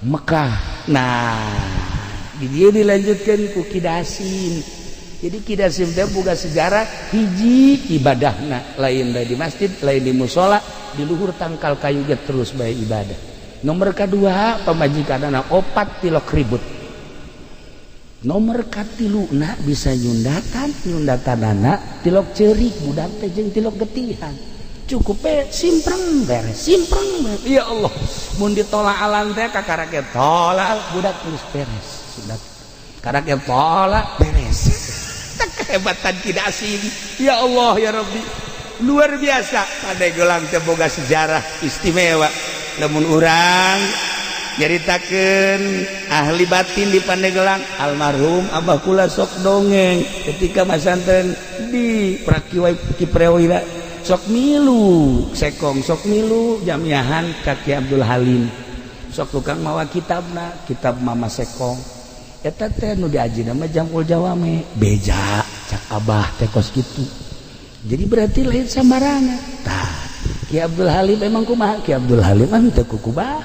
Mekah. Nah, di dia dilanjutkan ku Ki Dasim. Jadi Ki Dasim teh boga sejarah hiji, ibadahna lain di masjid, lain di musola, di luhur tangkal kayu ge terus bae ibadah. Nomor kedua, pamajikanana opat tilok ribut. Nomor katiluna bisa nyundatan, nyundatanana tilok cerik budak teh jeung tilok getihan. Cukup pe simpreng, beres, simpreng, beres. Ya Allah, mun ditolak alan teh kakara ge tolak budak geus beres sundat, karak ge tolak beres. Kehebatan tidak asing. Ya Allah, ya Rabbi, luar biasa. Pandeglang teh boga sejarah istimewa. Lamun urang nyaritakeun ahli batin di Pandeglang, almarhum Abah kula sok dongeng ketika masantren di Prakiwa Kiprewira, sok milu sekong, sok milu jamiahan ka Ki Abdul Halim, sok tukang mawa kitabna, kitab Mama Sekong eta teh nu diaji nama Jamul Jawame. Beja cak Abah teh kos kitu. Jadi berarti lain sambarangan. Tah, Ki Abdul Halim emang kumaha? Ki Abdul Halim mah teu kukubah,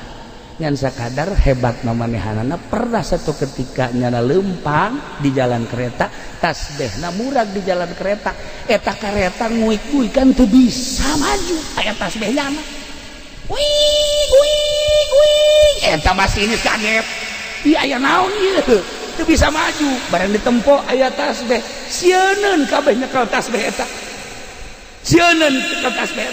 ngan sakadar hebat mamanehanana. Pernah satu ketika nyana lempang di jalan kereta, tasbehna murag di jalan kereta eta. Kereta nguik-nguik kan teu bisa maju, aya tasbeh nyana, wih wih wih. Eta masinis kaget, iya, aya naon ieu, teu bisa maju. Barang ditempo aya tasbeh, sieuneun kabeh nyekel tasbeh eta, sieuneun nyekel tasbeh.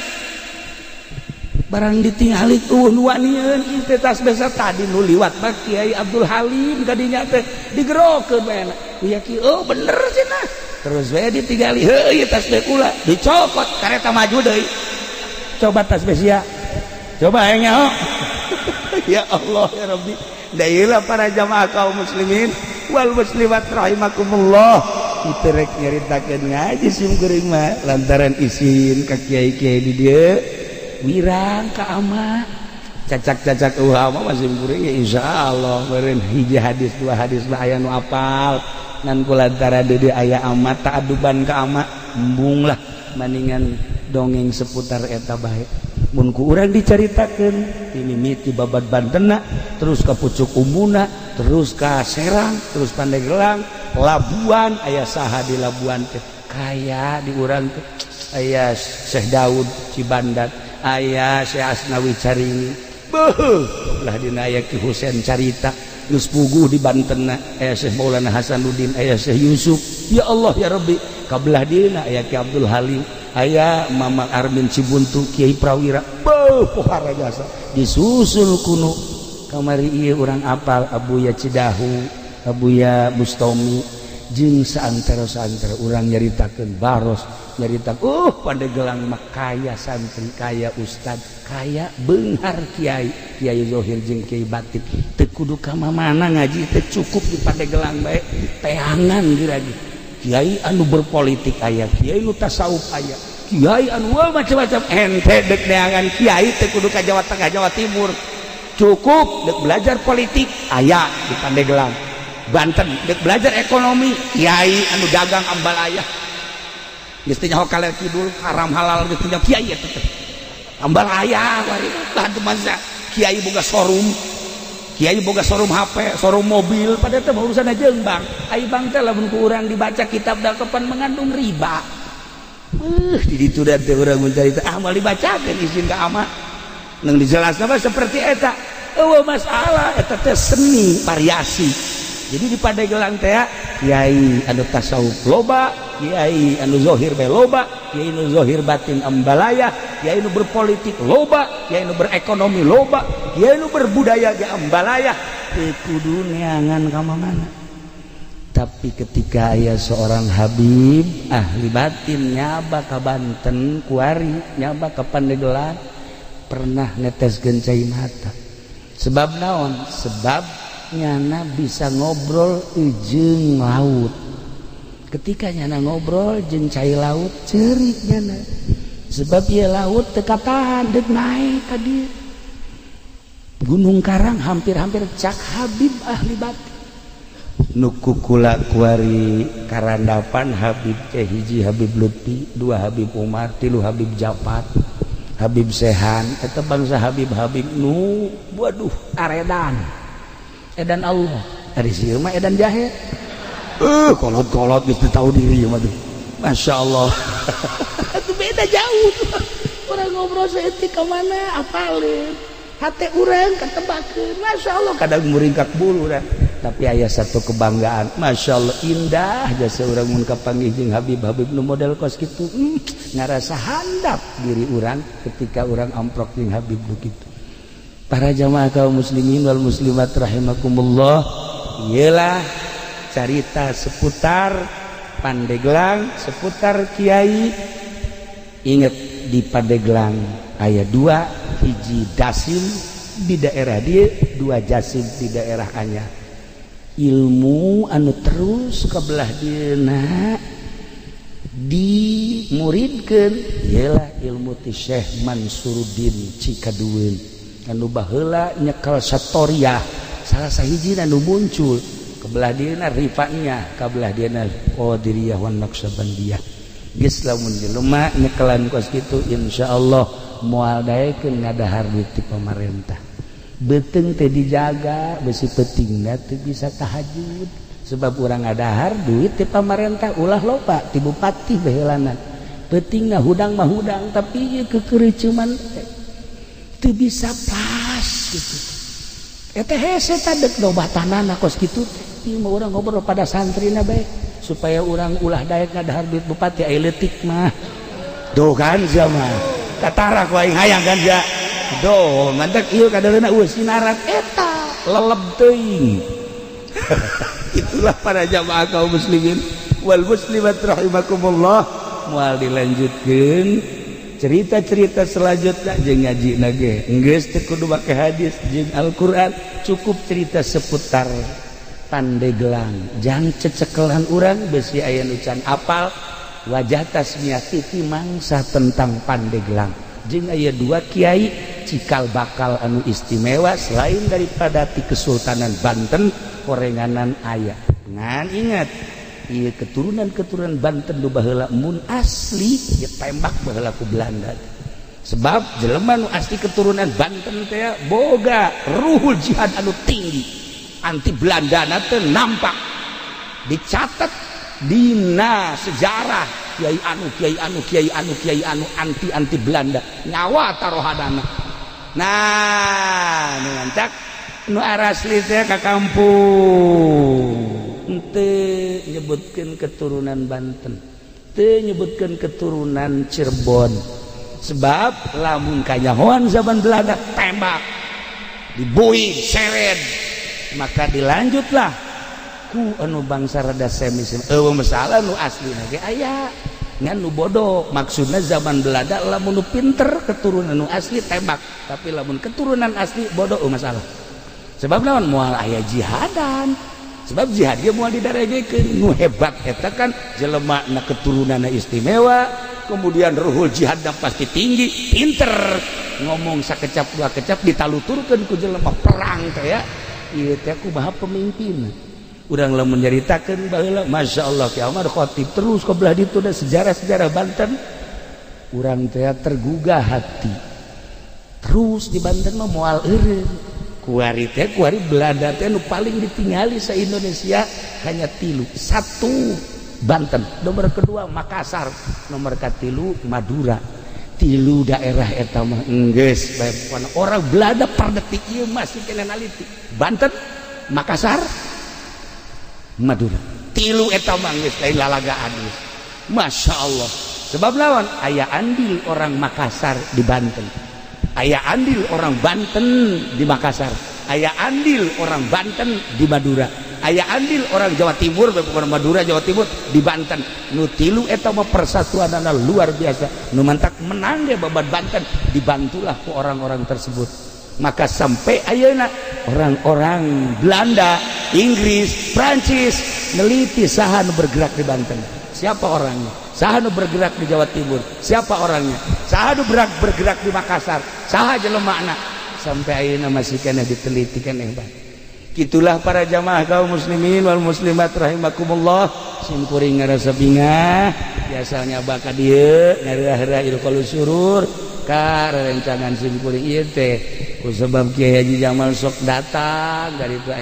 Barang ditinggali tuh nu wanian teh tasbeh. Tadi nu liwat mah Kiai Abdul Halim. Kadinya teh digerokeun bae ya ki. Oh, bener cenah. Terus we ditinggali, heuh, ieu tasbeh kula. Dicokot, kareta maju deui. Coba tasbeh sia, coba hayang nyaho. Ya Allah, ya Rabbi. Dailah para jamaah kaum muslimin wal muslimat rahimakumullah, itu rek nyaritakeun ngaji sim kuring mah lantaran isin ka kiai-kiai di dieu, wirang ka ama, cacak-cacak ulama masih kuring ya. Insyaallah meureun hiji hadis, dua hadis mah aya nu apal, ngan kulantaran di dieu aya ama, ta'aduban ka ama, embung lah, maningan dongeng seputar eta bae. Mun ku urang dicaritakeun ini miti babad Bantena, terus ka Pucuk Umbuna, terus ka Serang, terus Pandeglang, Labuan. Aya saha di Labuan teh? Kaya di urang teh aya Syekh Daud Cibandat, aya Syekh Asnawi Caringin, beuh, belah dina aya Ki Husein Carita geus puguh di Banten, aya Syekh Maulana Hasanuddin, aya Syekh Yusuf. Ya Allah, ya Rabbi, kabelah dina aya Ki Abdul Halim, aya Mama Armin Cibuntu, Kiai Prawira. Beuh, pohara jasa. Disusul kuno kamari ieu urang apal Abuya Cidahu, Abuya Bustomi, jeung saantero-saantero urang nyaritakeun Baros, nyarita Pandeglang mah kaya santri, kaya ustad, kaya beunghar kiai, kiai zohir jeung kiai batin. Teu kudu ka mana ngaji teh, cukup di Pandeglang bae teangan lagi. Kiai anu berpolitik aya, kiai nu tasawuf aya, kiai anu macam-macam. Ente dek neangan kiai teu kudu ka Jawa Tengah, Jawa Timur, cukup dek belajar politik aya di Pandeglang, Banten. Dek belajar ekonomi, kiai anu dagang ambalaya, geus teu nyaho kaler kidul, haram halal geus teu nyaho. Kiai eta teh ambalaya bari bantu masa kiai boga showroom, kiai boga showroom HP, showroom mobil, pada teh urusan aja bank. Ai bank teh lamun ku urang dibaca kitab kapan mengandung riba. Di ditu da teh urang mencari teh, ah, moal dibacakeun, izin ka ama. Nang dijelasna mah seperti eta, eueuh masalah. Eta teh seni variasi. Jadi di Pandeglang teh kiai anu tasawuf loba, kiai anu zohir bae loba, kiai anu zohir batin ambalaya, kiai anu berpolitik loba, kiai anu berekonomi loba, kiai anu berbudaya ge ambalaya. Teu kudu neangan ka mana. Tapi ketika aya seorang Habib ahli batin nyaba ka Banten kuari, nyaba ka Pandeglang, pernah neteskeun cai mata. Sebab naon? Sebab nyana bisa ngobrol jeung laut. Ketika nyana ngobrol jeung cai laut, cerik nyana, sebab ieu laut teu katahan deuk naik ka dieu Gunung Karang hampir-hampir. Cak Habib ahli batin nu kukula kuari karandapan, Habib teh hiji Habib Lutfi, dua Habib Umar, tilu Habib Japar, Habib Sehan. Eta bangsa Habib-habib nu waduh, aredan edan Allah. Ari sieun mah edan jahe, kolot-kolot geus tahu diri mah tuh. Masya Allah, itu beda jauh. Orang ngobrol saeutik ka mana apalin hate urang ketebakeun. Masya Allah, kadang muringkak bulu dah. Tapi aya satu kebanggaan, Masya Allah, indah jasa urang mun kapanggih jeung Habib Habib nu model kos kitu, ngarasa handap diri urang ketika urang amprok jeung Habib begitu. Para jamaah kaum muslimin wal muslimat rahimakumullah, iyalah carita seputar Pandeglang, seputar Kiai. Ingat, di Pandeglang aya dua, hiji Dasim di daerah dia, dua Jasim di daerah Anyar. Ilmu anu terus kebelah dina dimuridkeun ialah ilmu ti Syekh Mansuruddin Cikadueun anu baheula nyekel Satoriah, salah sahiji anu muncul kebelah dina Rifaiyah, kabelah dina Qadiriyah wan Naqsabandiyah. Geus, lamun jelema nyekelan kos kitu, insyaallah moal daekeun ngadahar duit ti pamarentah. Beuteung teh dijaga, besi peutingna teu bisa tahajud sebab urang ngadahar duit ti pamarentah. Ulah loba ti bupati baheulana, peutingna hudang mah hudang, tapi ieu kekeureuceuman teh teu bisa pas gitu. Eta hese tadek dobatanana kos kitu teh. Ieu mah urang ngobrol pada santrina bae supaya urang ulah daek ngadahar duit bupati. Aya leutik mah tuh kan, sia mah katara ku aing hayang kan sia. Doh, mantak ieu kadaleuna eueuh sinarat eta leleb teuing. Itulah para jamaah kaum muslimin wal muslimat rahimakumullah. Moal dilanjutkeun cerita-cerita selanjutnya jeung ngaji ge geus teu kudu make hadis jeung Al-Qur'an, cukup cerita seputar Pandeglang. Jang cecekelan urang besi aya nu can apal wajah tasmiah titi mangsa tentang Pandeglang jeung aya dua kiai cikal bakal anu istimewa selain daripada ti Kesultanan Banten. Korenganan aya, ngan ingat, ieu keturunan-keturunan Banten nu baheula mun asli ditembak baheula ku Belanda, sebab jelema nu asli keturunan Banten teh boga ruhul jihad anu tinggi, anti Belanda teh nampak dicatat dina sejarah, kiai anu, kiai anu, kiai anu, kiai anu anti anti Belanda, nyawa taruhanana. Nah, nu mancak nu arasli teh ka kampung henteu nyebutkeun keturunan Banten, teu nyebutkeun keturunan Cirebon, sebab lamun kanyahoan zaman Belanda tembak, dibui, seret. Maka dilanjutlah ku anu bangsa rada semi semi. Eueuh masalah, nu asli ge aya, ngan nu bodoh. Maksudna zaman Belanda lamun nu pinter keturunan nu asli tembak, tapi lamun keturunan asli bodoh, oh masalah. Sebab lawan moal aya jihadan, sebab jihad ge moal didaregekeun. Nu hebat eta kan jelema na keturunanna istimewa, kemudian ruhul jihadna pasti tinggi, pinter ngomong sakecap dua kecap ditaluturkeun ku jelema perang teh ya. Ieu teh kumaha pemimpin urang lamun nyaritakeun baheula, Masya Allah, Ki Ahmad Khatib terus ke belah ditu da sejarah-sejarah Banten, urang teh tergugah hati. Terus di Banten mah moal eureun kuari teh, kuari Belanda teh nu paling ditingali sa Indonesia hanya tilu: satu Banten, nomor kedua Makassar, nomor katilu Madura. Tilu daerah eta mah enggeus bae orang Belanda per detik ieu masih kena naliti. Banten, Makassar, Madura, tilu eta mah geus lain lalagaan geus. Masya Allah, sebab lawan aya andil orang Makassar di Banten, aya andil orang Banten di Makassar, aya andil orang Banten di Madura, aya andil orang Jawa Timur, bukan Madura, Jawa Timur di Banten. Nu tilu eta mah persatuanana luar biasa. Nu mantak menang ge babat Banten dibantulah ku orang-orang tersebut. Maka sampai ayeuna orang-orang Belanda, Inggris, Prancis neliti saha nu bergerak di Banten, siapa orangnya, saha nu bergerak di Jawa Timur, siapa orangnya, saha nu bergerak di Makassar, saha jelemana. Sampai ayeuna masih kena diteliti keneh hebat. Gitulah para jamaah kaum muslimin wal muslimat rahimakumullah. Sim kuring ngarasa bingah biasanya baka dieu ngareurah ilqaul surur ka rerencangan sim kuring ieu teh ku sebab Kiai Haji Jamal sok datang dari itu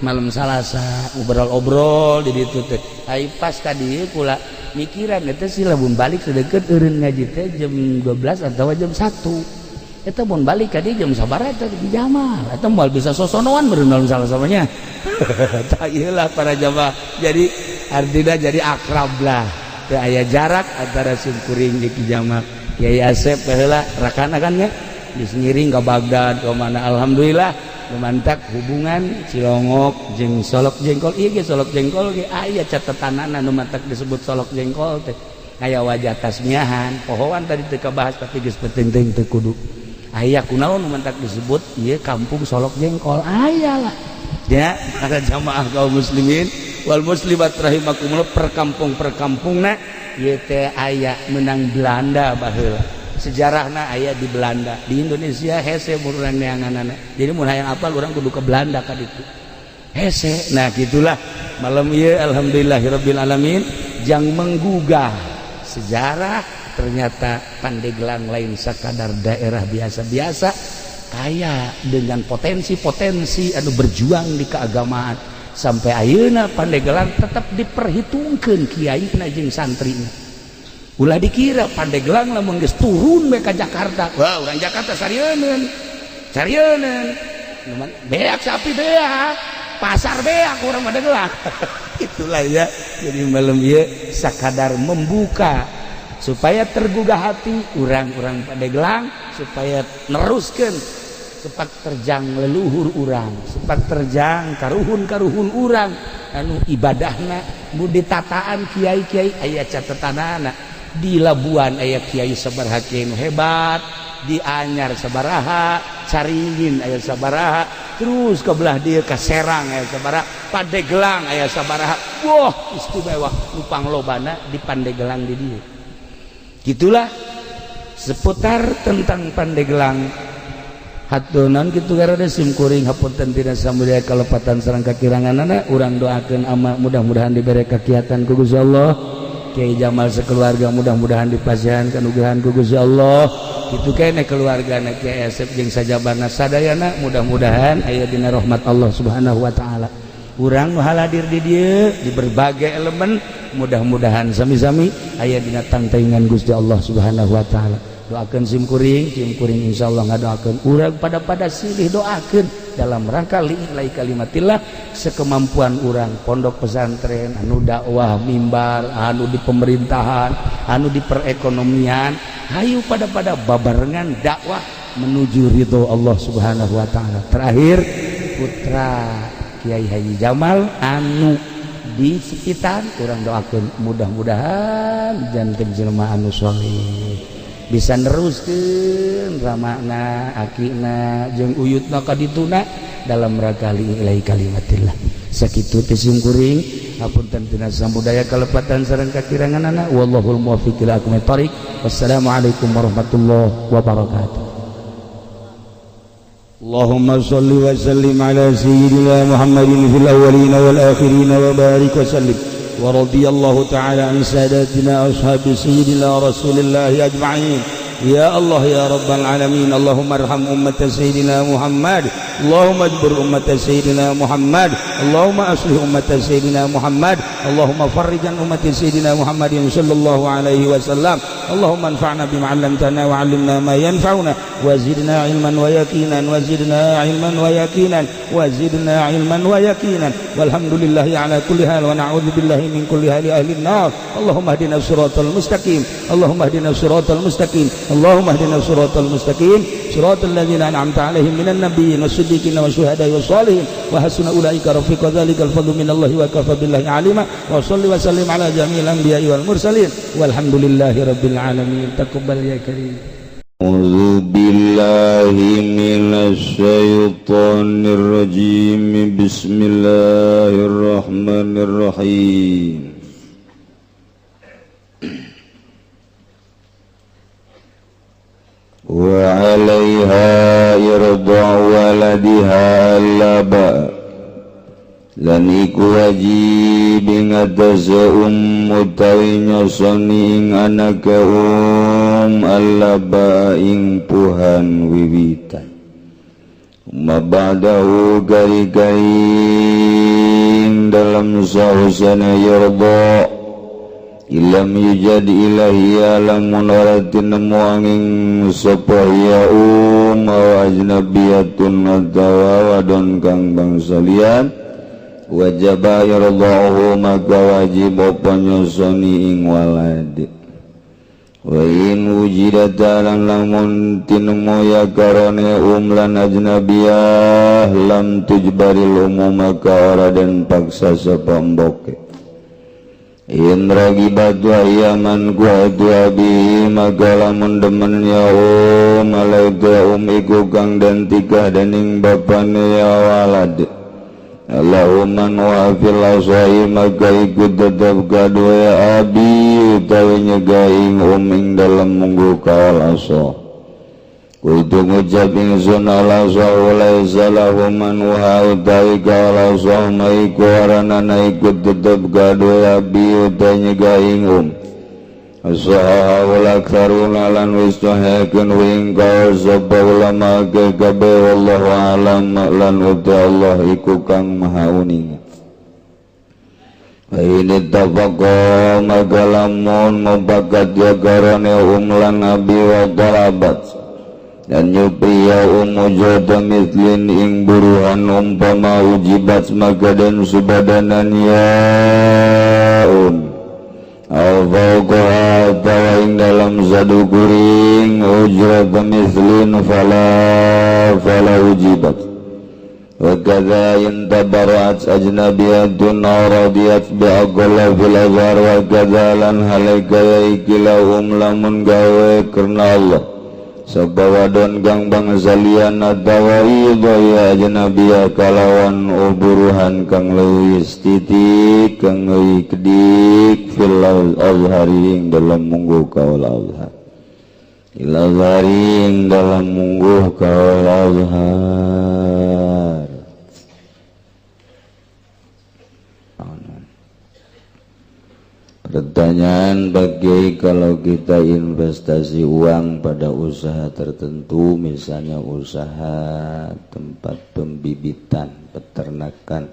malam Salasa obrol-obrol di ditu teh. Ai pas tadi kula mikiran eta sih lamun balik sedeket eureun ngaji teh jam 12 atau jam 1. Eta mun balik ka dieu jam sabaraha eta di Jamal, eta moal bisa sosonoan meureun salah samanya. Tah, ieu lah para jamaah. Jadi artinya jadi akrab lah, teu aya jarak antara simkuring jeung Ki Jamal. Kiai Asep baheula rakana kan nya, geus ngiring ke Baghdad ke mana. Alhamdulillah lumantak hubungan Cilongok jeung Solok Jengkol. Ieu ge Solok Jengkol ge aya catetanana nu matak disebut Solok Jengkol teh, aya wajah tasmiahan pohoan tadi teu kabahas, tapi geus penting teuing, teu kudu aya kunaon nu matak disebut ieu kampung Solok Jengkol. Aya lah ya, para jamaah kaum muslimin wal muslimat rahimakumullah, perkampung perkampungna ieu teh aya menang Belanda baheula, sejarahna aya di Belanda. Di Indonesia hese urang neanganana, jadi mun hayang apal urang kudu ke Belanda ka ditu, hese. Nah, gitulah malam ieu, alhamdulillahirabbil alamin, jang menggugah sejarah. Ternyata Pandeglang lain sakadar daerah biasa-biasa, kaya dengan potensi-potensi anu berjuang di keagamaan. Sampai ayeuna Pandeglang tetap diperhitungkan kiai jeung santrina. Ulah dikira Pandeglang lamun geus turun we ka Jakarta, wah, urang Jakarta sarieun sarieun, beak sapi, beak pasar, beak urang Pandeglang. Itulah ya. Jadi malam ieu sakadar membuka supaya tergugah hati orang-orang Pandeglang, supaya neruskan sepak terjang leluhur urang, sepak terjang karuhun-karuhun urang anu ibadahna mu ditataan kiai-kiai. Aya catetanana di Labuan aya kiai sabaraha, kiai nu hebat di Anyar sabaraha, Caringin aya sabaraha, terus ke belah dieu ka Serang aya sabaraha, Pandeglang aya sabaraha. Wah, istimewa nu panglobana di Pandeglang di dieu. Gitulah seputar tentang Pandeglang. Hatunan kitu garada sim kuring, hapunten tina samudaya kalepatan sareng kakiranganana. Urang doakeun ama mudah-mudahan dibere kakiatan ku Gusti Allah, Kiai Jamal sekeluarga mudah-mudahan dipasihan kanugrahan ku Gusti Allah. Kitu kene keluargana Kiai Asep jeung sajabana sadayana mudah-mudahan aya dina rahmat Allah Subhanahu wa taala. Urang nu hadir di dieu di berbagai elemen mudah-mudahan sami-sami aya dina tantaingan Gusti Allah Subhanahu wa taala. Doakan sim kuring, sim kuring insyaallah ngadoakeun urang pada pada silih doakeun dalam rangka li'i'lai kalimatillah sekemampuan urang, pondok pesantren anu dakwah, mimbar anu di pemerintahan, anu di perekonomian, hayu pada pada babarengan dakwah menuju ridho Allah Subhanahu wa taala. Terakhir, putra Kiai Haji Jamal anu di sekitar urang doakeun mudah-mudahan janten jelema anu soleh, bisa neruskeun ramana, akina jeung uyutna kadituna dalam rangka li'i'lai kalimatillah. Sakitu teh sim kuring, hapunten tina samudaya kalepatan sareng kakiranganana. Wallahul muwaffiq ila aqwamit thoriq. Wassalamualaikum warahmatullahi wabarakatuh. اللهم صل وسلم على سيدنا محمد في الأولين والآخرين وبارك وسلم، ورضي الله تعالى عن ساداتنا أصحاب سيدنا رسول الله أجمعين. يا الله يا رب العالمين، اللهم ارحم أمة سيدنا محمد، اللهم اجبر أمة سيدنا محمد، اللهم أصلح أمة سيدنا محمد، اللهم فرج عن أمة سيدنا محمد صلى الله عليه وسلم. اللهم انفعنا بما علمتنا وعلمنا ما ينفعنا وزدنا علما ويقينا، وزدنا علما ويقينا، وزدنا علما ويقينا. والحمد لله على كل حال ونعوذ بالله من كل حال أهل النار. اللهم اهدنا الصراط المستقيم، اللهم اهدنا الصراط المستقيم، اللهم اهدنا الصراط المستقيم، صراط الذين أنعمت عليهم من النبيين والصديقين والشهداء والصالحين، وحسن أولئك رفيقا. ذلك الفضل من الله وكفى بالله عليما. وصل وسلم على جميع الأنبياء والمرسلين، والحمد لله رب العالمين. تقبل يا كريم. أعوذ بالله من الشيطان الرجيم. بسم الله الرحمن الرحيم. وعليها إرضاع ولدها اللبأ lan iku wajib ing atase utawi nyosoni ing anake allaba ing puhan wiwitan, ma ba'dahu kari-kari dalam sahusana yarda. Ilam yujad ilahiya lamun ora tinemu angin sapa ya um aw ajnabiyatun atawa wadon kang bangsa liyan wajaba yardahu maka wajib apa nyusoni ing walad. Wa in wujidat lan lamun tinemu ya karone um lan ajnabiyah lam tujbaril umum maka ora den paksa sapa mboke. In ragibat wa yaman kuatu abi maka lamun demen ya um alaika um iku kang dan tikah dening bapane ya walad. Allahumma wa fil asai maka ikut tetap kadua ya abi utawi nyegaing um ing dalem munggu kaol asa. Kutu ngucap ingsun ala laisa lahu man wa utawi kaol asa maiku aranana ikut tetap kadua abi utawi nyegaing um. As-sahawul aktharuna lan wis sahihakeun ing kaul sapa ulama kabeh wallahu alam lan uta Allah iku kang maha uninga. Wa in ittafaqa maka lamun mufakat ya karone um lan abi wa talabat dan nyupri ya um ujrata mislin ing buruhan umpama ujibat maka dan subadanan ya um al-fawqaha atawa ing dalam sadukuring ujrata mislin fala ujibat. Wa kadza in tabara'at ajnabiyatun aw radiyat bi aqalla fil azhar wa kadza lan halaika ya ikila um lamun gawe karena Allah sapa wadon kang bangsa liyan atawa idha ya ajnabiyah kalawan uburuhan kang leuwih titik kang leuwih kedik fil azhari ing dalam mungguh kaul azhar il azhari ing dalam mungguh kaul azhar. Pertanyaan bagi kalau kita investasi uang pada usaha tertentu, misalnya usaha tempat pembibitan, peternakan,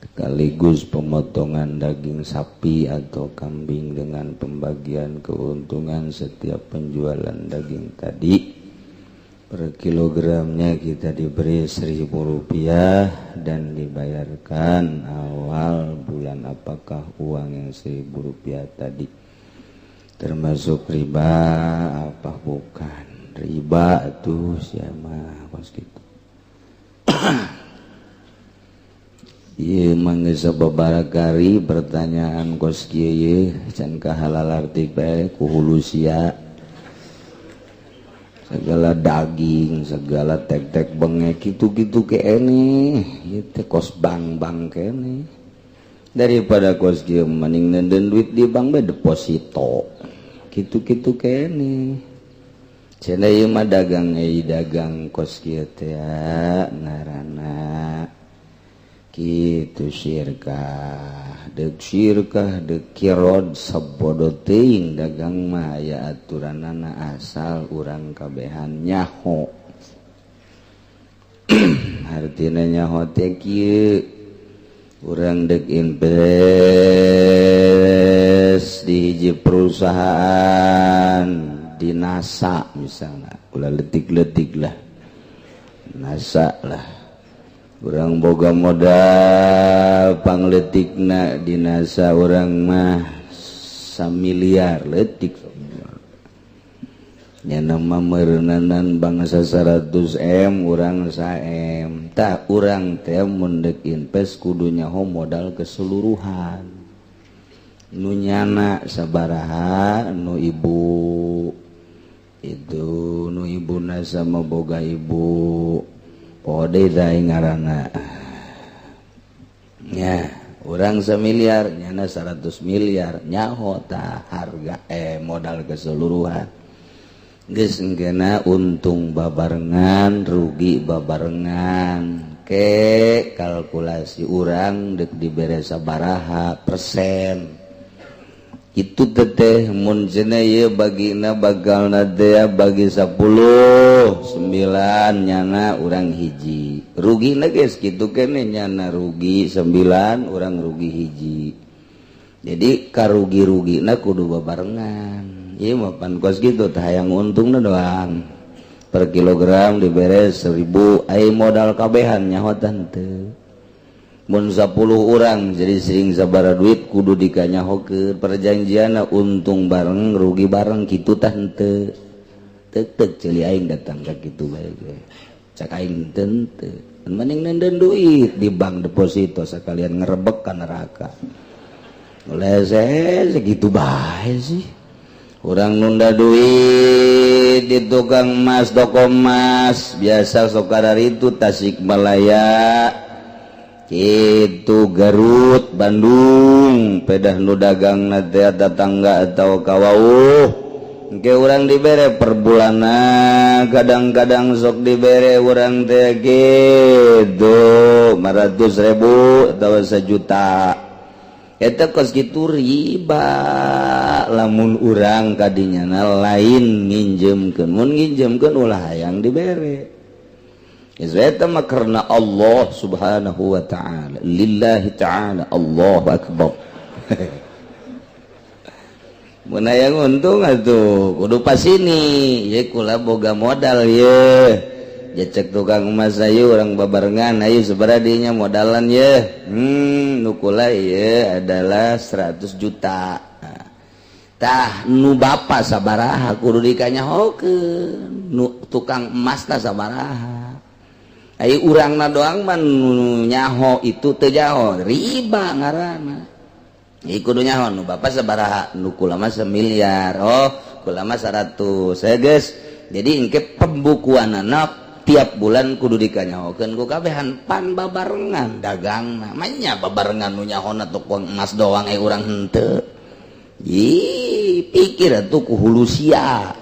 sekaligus pemotongan daging sapi atau kambing dengan pembagian keuntungan setiap penjualan daging tadi, per kilogramnya kita diberi Rp1.000 dan dibayarkan awal bulan. Apakah uang yang Rp1.000 tadi termasuk riba apa bukan? Riba tuh siapa kos gitu. Ieu mah geus sababaraha pertanyaan kos kieu ye can kahalal arti bae ku hulu sia. Segala daging, segala tek-tek bengek gitu-gitu kene, ieu teh kos bang-bang kene. Daripada kos kieu mending nenden duit di bank bae deposito. Gitu-gitu kene. Cenah ieu mah dagang euy dagang kos kieu teh ngaranna kitu syirkah. Deuk syirkah deuk kirod sabodo teuing dagang mah aya aturanana asal urang kabehan nyaho. Artina nyaho teh kieu urang deuk invest di hiji perusahaan di NASA misalnya, ulah letik-letik lah NASA lah. Urang boga modal pangletikna di NASA urang mah samiliar letik nya nama meureunanan bangsa 100 M urang 1 M tah urang teh mun deuk invest kudu nyaho modal keseluruhan nu nyana sabaraha nu ibu itu nu ibuna sama boga ibu ode ngaranna nya urang semiliar nyana 100 miliar nyaho tah harga modal keseluruhan geus engkeuna untung babarengan rugi babarengan ke kalkulasi urang deuk dibere sabaraha persen itu teteh mun cenah ieu bagina bagalna teh bagi 10 9 nyana urang hiji rugina geus kitu keneh nyana rugi 9 urang rugi hiji. Jadi karugi-rugi na kudu babarengan. Ieu mah pan kos kitu tah, hayang untungna doang. Per kilogram dibere 1000, ai modal kabehan nyaho teu. Mun 10 orang jadi sering sabara duit kudu dikanyahokeun perjanjianna, untung bareng rugi bareng kitu tah henteu. Tek tek ceuli aing datang ka kitu bae ge. Cak aing teu, mending nenden duit di bank deposito sekalian ngerebek ka neraka. Lese segitu bae sih. Orang nunda duit di tukang emas, toko emas biasa sok itu Tasikmalaya itu, Garut, Bandung, pedah nu dagang na tetangga atau kawauh ke urang dibere per bulana. Kadang-kadang sok dibere urang teh gitu 500.000 atau 1 juta. Eta kos kitu riba lamun urang kadinya lain nginjemkeun. Mun nginjemkeun ulah hayang dibere. Eta mah karena Allah Subhanahu wa Ta'ala, lillahi ta'ala. Allahu akbar. Mun hayang untung atuh kudu pas ini ye, kula boga modal ye. Cek tukang emas, ayo urang babarengan, ayo seberadinya modalan ye. Nu kula ye adalah 100 juta. Tah, nu bapak sabaraha kudu dikanyahokeun, nu tukang emas tah sabaraha. Ai urangna doang mah nu nyaho itu teu nyaho, riba ngaranna. Ieu kudu nyaho nu bapak sabaraha, nu kula mah 1 miliar, oh kula mah 100. Saya geus jadi engke pembukuanana tiap bulan kudu dikanyahokeun ku kabehan, pan babarengan dagangna. Manya babarengan nu nyahona tukang emas doang, eh urang henteu. Ih, pikir atuh ku hulu sia.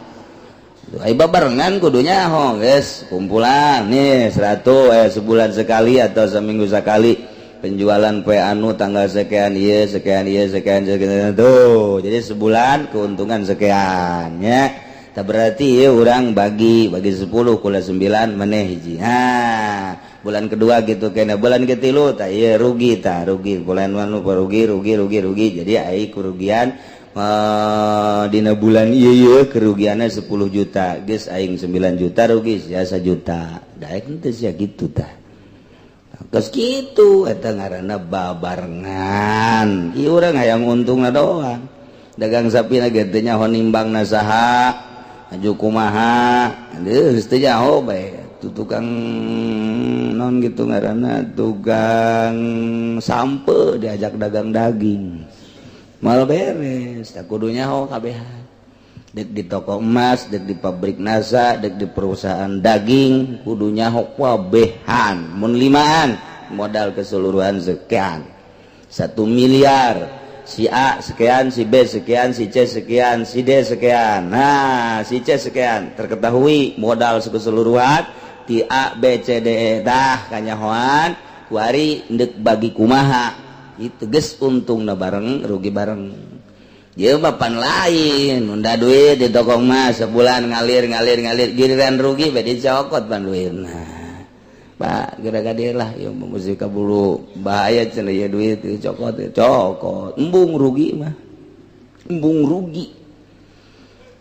Ai babarengan kudu nyaho, guys. Kumpulan nih 100, eh sebulan sekali atau seminggu sekali penjualan poe anu tanggal sekian, iya sekian, iya sekian, sekian tuh. Jadi sebulan keuntungan sekian ya. Tak berarti ya orang bagi bagi 10, kula 9, maneh hiji. Nah, bulan kedua gitu kena, bulan ketilu tak iya rugi, tak rugi, bulan anu rugi, rugi, rugi, rugi. Jadi ai kerugian dina bulan iya iya kerugiannya 10 juta, geus aing 9 juta rugi sia 1 juta. Daek henteu sia gitu tah? Geus kitu eta ngaranna babarengan. Ieu urang hayang untungna doang. Dagang sapi na ge teu nyaho nimbangna saha, aju kumaha, geus teu nyaho bae. Tu tukang non gitu ngaranna, tukang sampe diajak dagang daging mal beres. Tak kudu nyaho kabehan, dek di toko emas, dek di pabrik NASA, dek di perusahaan daging, kudu nyaho kabehan. Mun limaan modal keseluruhan sekian, 1 miliar, si A sekian, si B sekian, si C sekian, si D sekian. Nah, si C sekian terketahui modal keseluruhan ti A, B, C, D, E. Dah kanyahoan kuari ndek bagi kumaha itu, geus untung na bareng, rugi bareng. Ieu mah pan lain, nunda duit di toko emas sebulan ngalir, ngalir, ngalir, giliran rugi bae dicokot pan duitna. Pak, gara-gara lah ya musik bulu bahaya cenah ya, duit dicokot, cokot, embung rugi mah, embung rugi.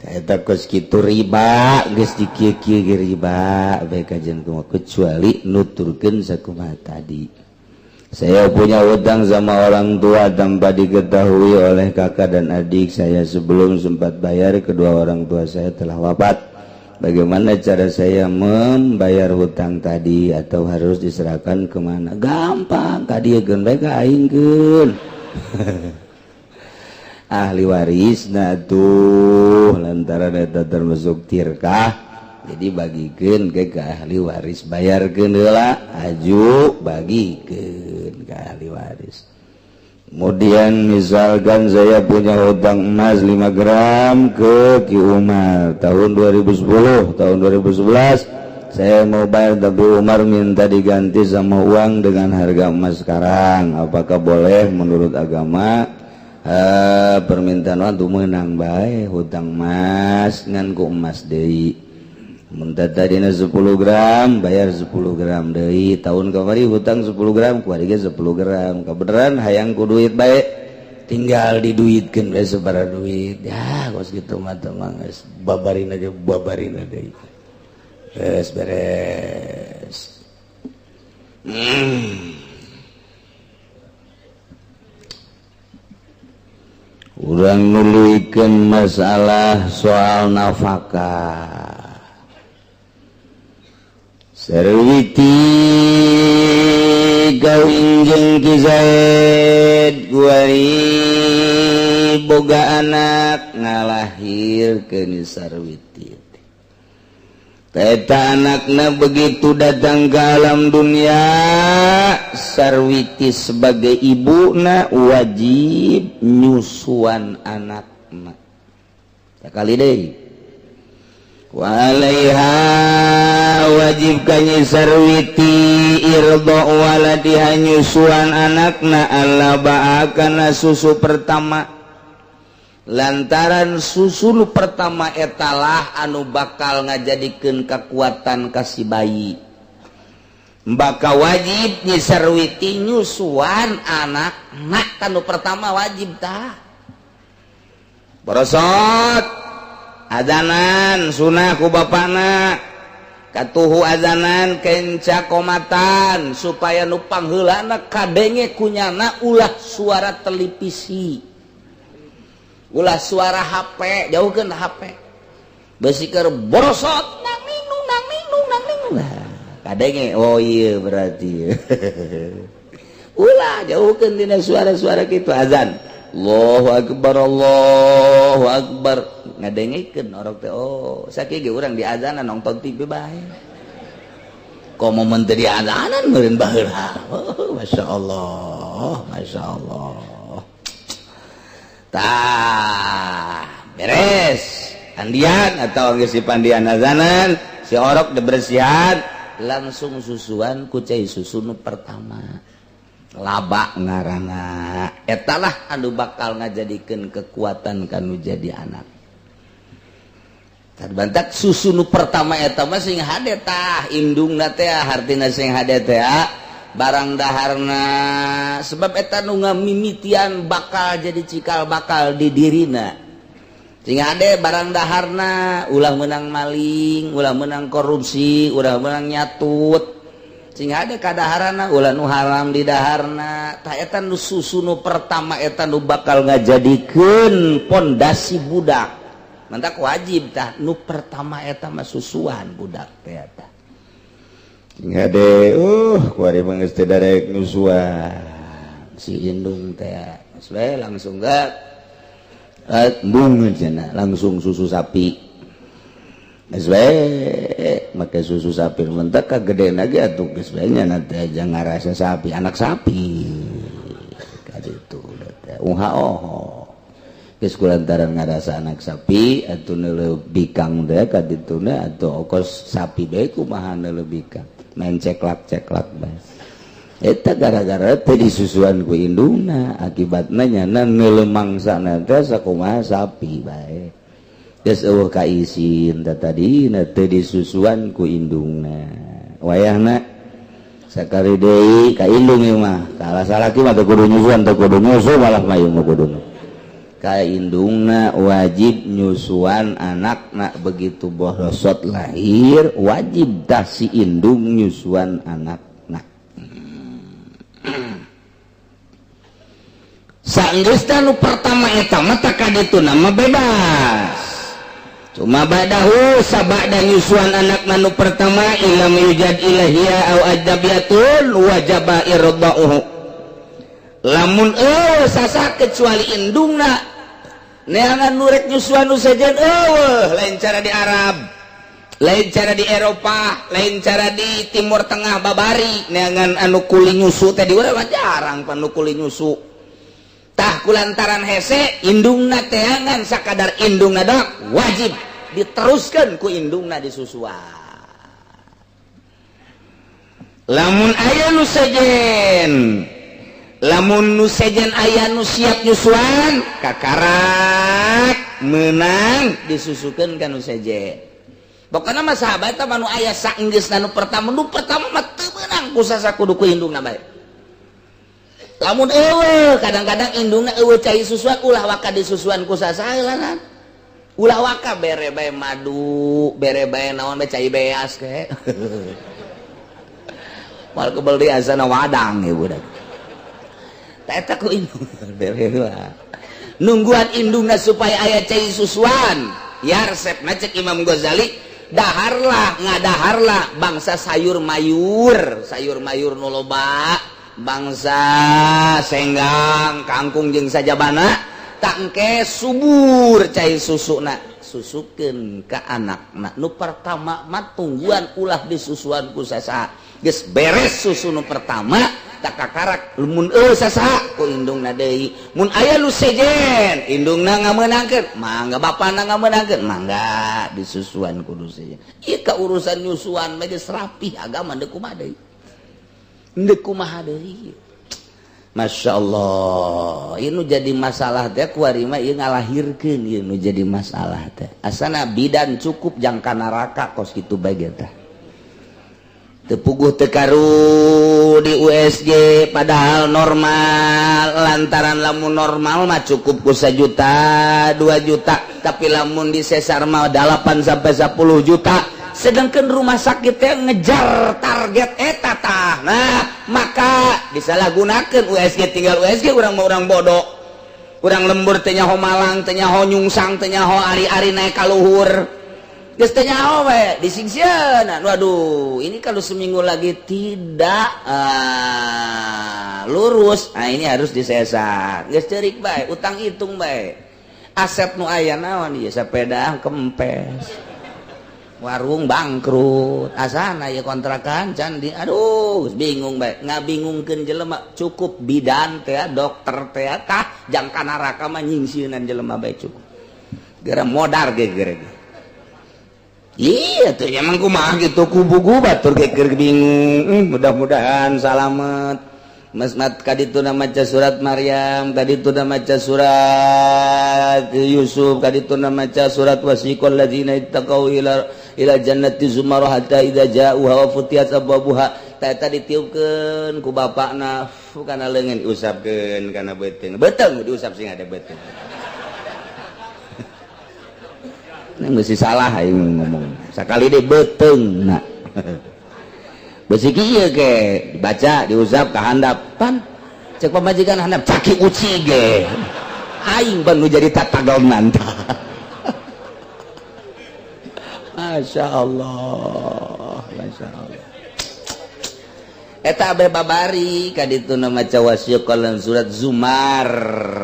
Eta kos kitu riba, geus dikieu-kieu ge riba bae kajian kumaha, kecuali nuturkeun sakumaha tadi. Saya punya hutang sama orang tua tanpa diketahui oleh kakak dan adik saya. Sebelum sempat bayar, kedua orang tua saya telah wafat. Bagaimana cara saya membayar hutang tadi atau harus diserahkan kemana? Gampang, kadieukeun bae ka aing keun. Ahli waris. Nah tuh, lantaran eta termasuk tirkah, jadi bagikan ke ahli waris, bayarkeun heula, aju bagikan ke ahli waris. Kemudian misalkan saya punya hutang emas 5 gram ke Ki Umar tahun 2010, tahun 2011 saya mau bayar, tapi Umar minta diganti sama uang dengan harga emas sekarang. Apakah boleh menurut agama? Permintaan waktu menang bae hutang emas ngan ku emas deui. Mun tadina 10 gram, bayar 10 gram deui. Tahun kamari hutang 10 gram, kuari ge 10 gram. Kebenaran hayang ku duit bae. Tinggal diduitkeun we sabaraha duit ya, kos kitu mah teh mah geus babarin aja, babarin aja, beres beres. Urang nuluykeun masalah soal nafkah. Sarwiti kawin jeung Ki Zaid kuari boga anak, ngalahirkeun Sarwiti. Eta anakna begitu datang ke alam dunia, Sarwiti sebagai ibuna wajib nyusuan anakna. Sekali deh, Walaiha wajib kanyi Sarwiti irdo waladiha nyusuan anakna alla kana susu pertama, lantaran susu nu pertama etalah anu bakal ngajadikeun kekuatan kasih bayi. Bakal wajib Nyi Sarwiti nyusuan anak nak kanu pertama, wajib tah. Borosot adanan sunah ku bapana, katuhu adanan kenca komatan supaya nu pangheulana kadenge kunyana. Ulah suara televisi, ulah suara HP, jauhkeun HP. Besi keur borosot nang ninung nang ninung nang ninung. Nah, kadenge, oh iya, berarti ulah, jauhkeun dina suara-suara kitu. Azan, Allahu akbar, Allahu akbar, ngadengekeun orang teh. Oh, sakieu ge urang di azanan nonton TV bae. Komo mun teu di azanan meureun baheula. Oh, Masya Allah, Masya Allah. Tah, beres andian atau geus pandian azanan, si orok dibersihan, langsung susuan ku cai susu nu pertama, laba ngarana. Etalah anu bakal ngajadikeun kekuatan kanu jadi anak. Bantak susu nu pertama eta mah sing hade tah indungna teh, hartina sing hade teh barang daharna, sebab eta nu ngamimitian bakal jadi cikal bakal di dirina. Sing hade barang daharna, ulah menang maling, ulah menang korupsi, ulah menang nyatut. Sing hade kadaharana, ulah nu haram di daharna. Tah, eta nu susu nu pertama eta nu bakal ngajadikeun pondasi budak. Mantak wajib tah nu pertama eta mah susuan budak teh eta. Ngade kuari mah geus teu darek nyusuan. Si indung teh geus we langsung gak embung cenah, langsung susu sapi. Geus we make susu sapi, mentak kagedena ge atuh geus we nya teh aja ngarasa sapi, anak sapi ka ditu teh. Uha oh geus kulantaran ngarasa anak sapi atuh neuleuh bikang teh ka dituna atuh okos sapi bae, kumaha neuleuh bikang main ceklak-ceklak bae. Eta gara-gara teh disusuan ku indungna, akibatna nyana neuleuh mangsana teh sakumaha sapi bae. Geus eueuh kaisin teh tadina teh disusuan ku indungna. Wayahna sakali deui ka indung ieu mah, kalah salaki mah teu kudu nyusuan, teu kudu nyusu malah mah ieu mah kudu ka indungna. Wajib nyusuan anakna begitu borosot lahir, wajib dah si indung nyusuan anakna. Sanggeusna nu pertama eta mah tak kaditu nama bebas. Cuma ba'dahu sabada nyusuan anak nu pertama, ilam yujad ilahia au ajnabiyatun wajaba irda'uhu. Lamun eueuh sasa kecuali indungna, neangan nurek nyusuan nu sejen eueuh, lain cara di Arab, lain cara di Eropa, lain cara di Timur Tengah babari neangan anu kuli nyusu teh. Di urang mah jarang pan nu kuli nyusu. Tah, kulantaran hese indungna teangan, sakadar indungna dok wajib diteruskan ku indungna disusuan. Lamun aya nu sejen, lamun nu sejen aya nu siap nyusuan, kakarak menang disusukeun ka nu sejen. Pokokna mah sahabat mah nu aya saenggeusna nu pertama, nu pertama mah teu meunang ku sasa, kudu ku indungna bae. Lamun eueuh kadang-kadang indungna eueuh cai susuan ulah waka disusuan ku sasaeulanan. Ulah waka bere bae madu, bere bae naon bae cai beas ke. Moal kebel di asana wadang ieu budak. Ta eta ku indung bere heula. Nungguan indungna supaya aya cai susuan. Yarsep na cek Imam Ghazali daharlah ngadaharlah bangsa sayur mayur nu loba bangsa senggang kangkung jeung sajabana tangke subur cai susuna susukeun ka anakna nu pertama mah tungguan ulah disusuan ku sasaha geus beres susu nu pertama tak kakarak mun eueuh sasaha ku indungna deui mun aya nu sejen indungna ngamenangkeun mangga bapana ngamenangkeun mangga disusuan kudu sejen ieu ka urusan nyusuan mah geus rapih agama deuk kumaha deui deuk kumaha deui. Masya Allah, ini jadi masalah teh kuari mah ieu ngalahirkeun ieu nu jadi masalah teh. Asana bidan cukup jangka neraka kos kitu bae ge tah. Teu puguh teu karu di USG padahal normal lantaran lamun normal mah cukup ku 1 juta 2 juta tapi lamun di sesar mah 8 sampai 10 juta sedangkan rumah sakit teh ngejar target eta tah. Nah maka disalahgunakeun USG tinggal USG urang mah urang bodoh urang lembur teh nyaho malang teh nyaho nyungsang teh nyaho ari-ari naik ka luhur geus teh nyaho we disingsieunan. Waduh ini kalau seminggu lagi tidak lurus nah ini harus disesar geus ceurik bae utang hitung bae aset nu aya naon ieu sepeda kempes warung bangkrut asana ya kontrakan candi aduh bingung bae ngabingungkeun jelema cukup bidan teh dokter teh tah jangka neraka mah nyingsieunan jelema bae cukup geura modar ge geura iya tuh emang kumaha gitu kubugu batur ge keur bingung mudah-mudahan salamet Mas mat kadituna maca surat Maryam kadituna maca surat Yusuf kadituna maca surat wasiqal ladzina ittaqau ila ila jannati zumar hatta idza ja'uha wa futiyat abwabuha ta eta ditiupkeun ku bapakna kana leungeun diusapkeun kana beuteung beuteung diusap sing ada beuteung ini mesti salah aing ngomong sakali deui beuteung na besi kieu ge dibaca diusap ka handap pan cek pamajikan handap caki uci ge aing ban nu jadi tatagonan. Masya Allah, Masya Allah. Eta abe babari kadituna maca wasiqal surat Zumar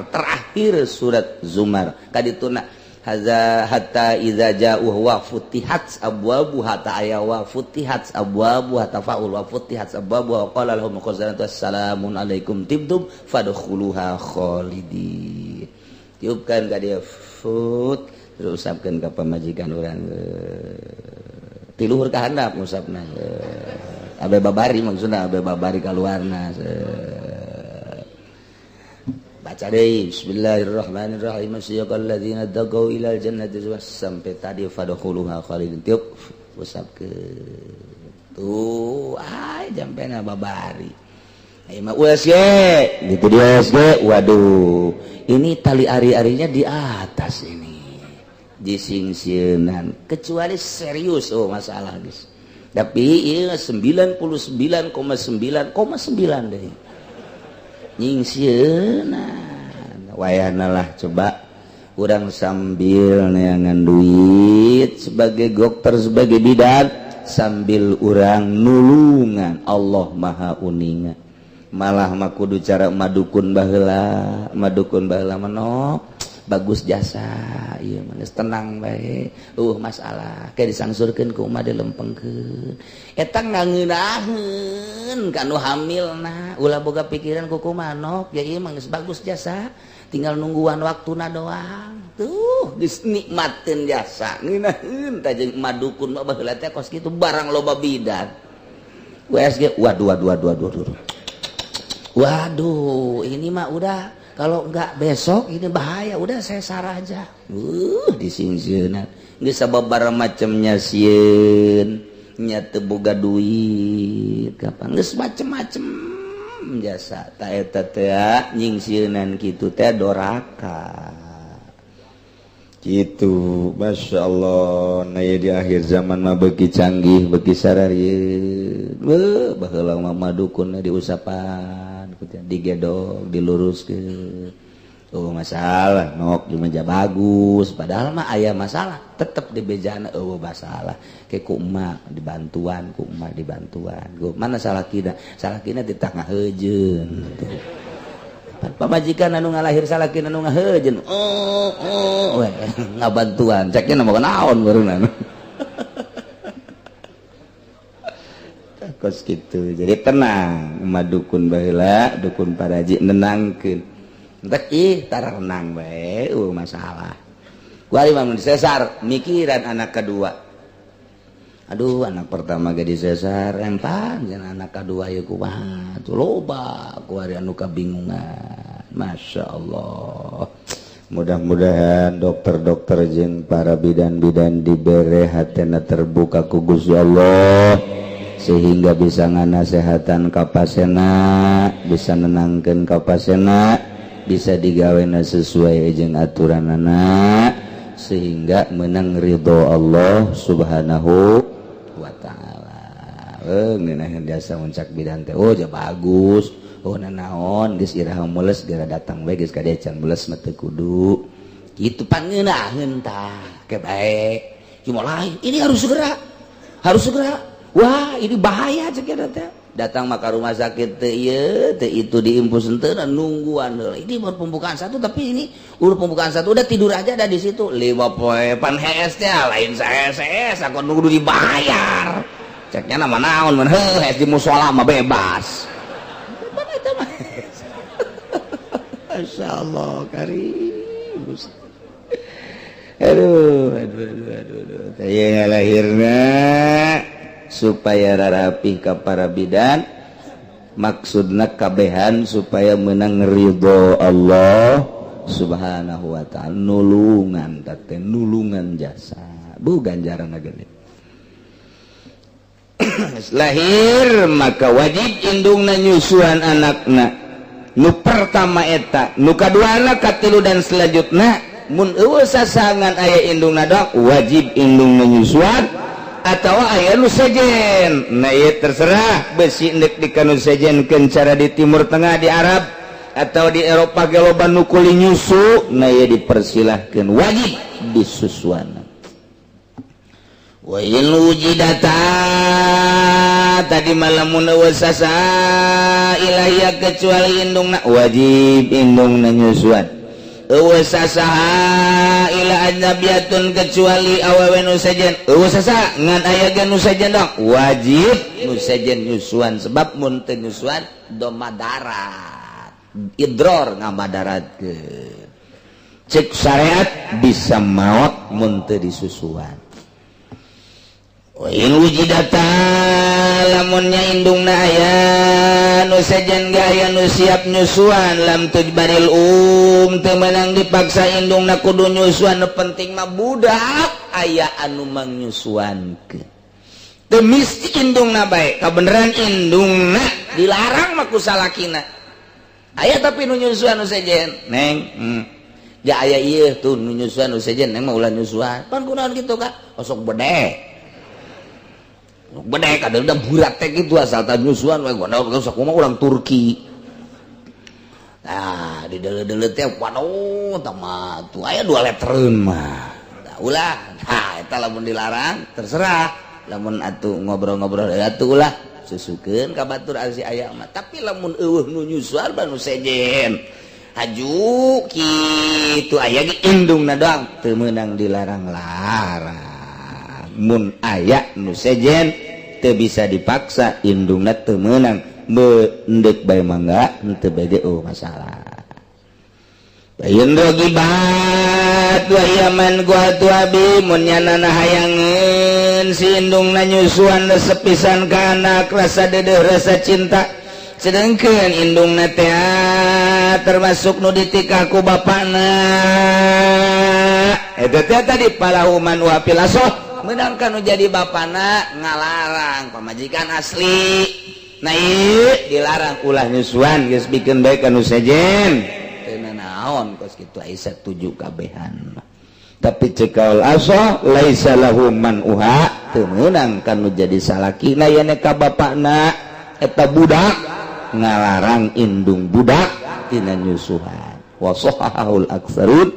terakhir surat Zumar kadituna haza hatta idza ja'u wa futihat abwabuha ta aya wa futihat abwabuha tafaul wa futihat abwabuha wa qala lahum khazanatu assalamun alaikum tibtum fadkhuluha khalidin. Tiupkan ka dia fut terus usapkeun ka pamajikan urang ti luhur ka handap ngusapna abe babari maksudna abe babari kaluarna. Baca deui bismillahirrahmanirrahim siyaqal ladzina taqau ilal jannati sampai tadi fadkhuluha khalidin tiup usapkeun tuh ay jampena babari ai mah USG gitu di USG waduh ini tali ari-arinya di atas ini disingsieunan kecuali serius oh masalah guys tapi ieu 99,9,9 deui nyingsieunan wayahna lah coba urang sambil neangan duit sebagai dokter sebagai bidan sambil urang nulungan Allah maha uninga malah mah kudu cara madukun baheula manok bagus jasa ieu mah geus tenang bae masalah ke disangsurkeun ku umah dilempengkeun eta ngangeunaheun ka nu hamilna ulah boga pikiran ku kumanok ya ieu mah geus bagus jasa tinggal nungguan waktuna doang tuh geus nikmateun jasa ngeunaheun tah jeung madukun mah baheula teh kos kitu barang loba bidan USG waduh waduh waduh waduh waduh ini mah udah kalau enggak besok ini bahaya udah saya sarah aja disingsieunan geus sababaraha macamnya sieun nya teu boga duit kapan geus macem-macem Jasa ta eta teh nyingsieunan kitu teh doraka. Gitu, Masya Allah. Nah, ya, di akhir zaman mah beuki canggih, beuki sararieun. Beuh, baheula mah dukun diusapan, digedog, diluruskeun. Oh, masalah nok di meja bagus, padahal mah aya masalah, tetep di bejana eueuh masalah. Ke ku emak dibantuan, ku emak dibantuan. Gua mana salah kina? Salah kina di tengah heujeun. Pamajikan anu ngalahir salakina anu ngahejeun. Oh, we ngabantuan. Ceknya nama naon barunan. Kos gitu. Jadi tenang, emak dukun baheula, dukun paraji nenangkeun. Entek ih tara renang bae, eueuh masalah. Kuari mah mun sesar mikiran anak kedua. Aduh, anak pertama ge disesar, empan jeung anak kedua ieu kumaha? Tuh loba kuari anu kabingungan. Masya Allah. Mudah-mudahan dokter-dokter jeung para bidan-bidan dibere hatena terbuka ku Gusti Allah sehingga bisa nganasehatan ka pasena, bisa nenangkeun ka pasena, bisa digawena sesuai jeung aturanana sehingga menang ridho Allah Subhanahu wa ta'ala. Ngeunah jasa muncak bidan teh, oh ja bagus. Oh nanaon geus iraha mules geura datang we geus kadieu can mules mah teu kudu. Kitu pangeunaheun tah, ke bae. Cuma lain, ini harus segera. Harus segera. Wah, ini bahaya cek eta teh. Datang mah ka rumah sakit teh ieu teh itu diimpus henteu nungguan heula. Ini baru pembukaan satu, tapi ini udah pembukaan satu udah tidur aja ada di situ. 5 poe pan hees teh lain saes aku nunggu dibayar. Ceknya nama naon mun heuh hees di musola mah bebas. Pan eta mah. Masyaallah karim. Aduh aduh aduh aduh aduh. Teh lahirna supaya rarapih ka para bidan, maksudna kabehan supaya menang ridho Allah Subhanahu wa ta'ala. Nulungan teh nulungan jasa bu ganjaran gede. Lahir maka wajib indungna nyusuan anakna nu pertama eta, nu kaduana, katilu dan selanjutna. Mun eueuh sasangan aya indungna doang, wajib indungna nyusuan atau aya nu sejen. Nah, ieu terserah besi ndek di kanu sejenkeun cara di Timur Tengah, di Arab atau di Eropa ge loba nu kuli nyusu. Nah, ieu dipersilahkeun, wajib disusuan. Wa in wujidata tadi malamun sasa ilahia kecuali indungna, wajib indungna nyusuan. Eueuh sasaha ila ajnabiyatun kecuali awewe nu sejen, eueuh sasa ngan aya ge nu sejen dong, wajib nu sejen nyusuan sebab mun teu nyusuan do madarat, idror ngamadaratkeun. Cek syariat bisa maot mun teu disusuan. In wujidata lamunnya indungna aya nu sejen ge aya nu siap nyusuan, lam tujbaril teu meunang dipaksa indungna kudu nyusuan. Nu penting mah budak aya anu mangnyusuankeun, teu misti indungna bae. Kabeneran indungna dilarang mah ku salakina, aya tapi nu nyusuan nu sejen, neng ja aya ieu tuh nu nyusuan nu sejen, neng mah ulah nyusuan. Pan kunaon kitu ka osok bedek bedek ada udah burat teh gitu asal tah nyusuan we gua sok mah urang Turki. Nah, di deuleu-deuleu teh waduh tah mah tuh aya 2 letreun mah. Tah ulah. Nah, eta lamun dilarang terserah. Lamun atuh ngobrol-ngobrol atuh ulah susukeun ka batur asi aya mah. Tapi lamun eueuh nu nyusuan nu sejen haju kitu aya ge indungna doang teu meunang dilarang-larang. Mun aya nu sejen teu bisa dipaksa, indungna teu meunang endek bae mangga, henteu bae ge oh masalah. Bayin rogibat wa yaman gua tu abi mun nyanana hayangeun si indungna nyusuan resep pisan ka anak, rasa dedeuh, rasa cinta, sedangkan indungna teh termasuk nu ditikah ku bapakna eta teh tadi palahuman wa filasoh menangkan nu jadi bapana ngalarang pamajikan asli. Nah ieu dilarang ulah nyusuan geus bikeun bae ka nu sejen. Teu nanaon kos kitu ai satuju kabehan. Tapi cekal aso laisa lahu man uha teu meunang kanu jadi salakina yen ka bapakna eta budak ngalarang indung budak tina nyusuhan. Wa sahahul aktsarun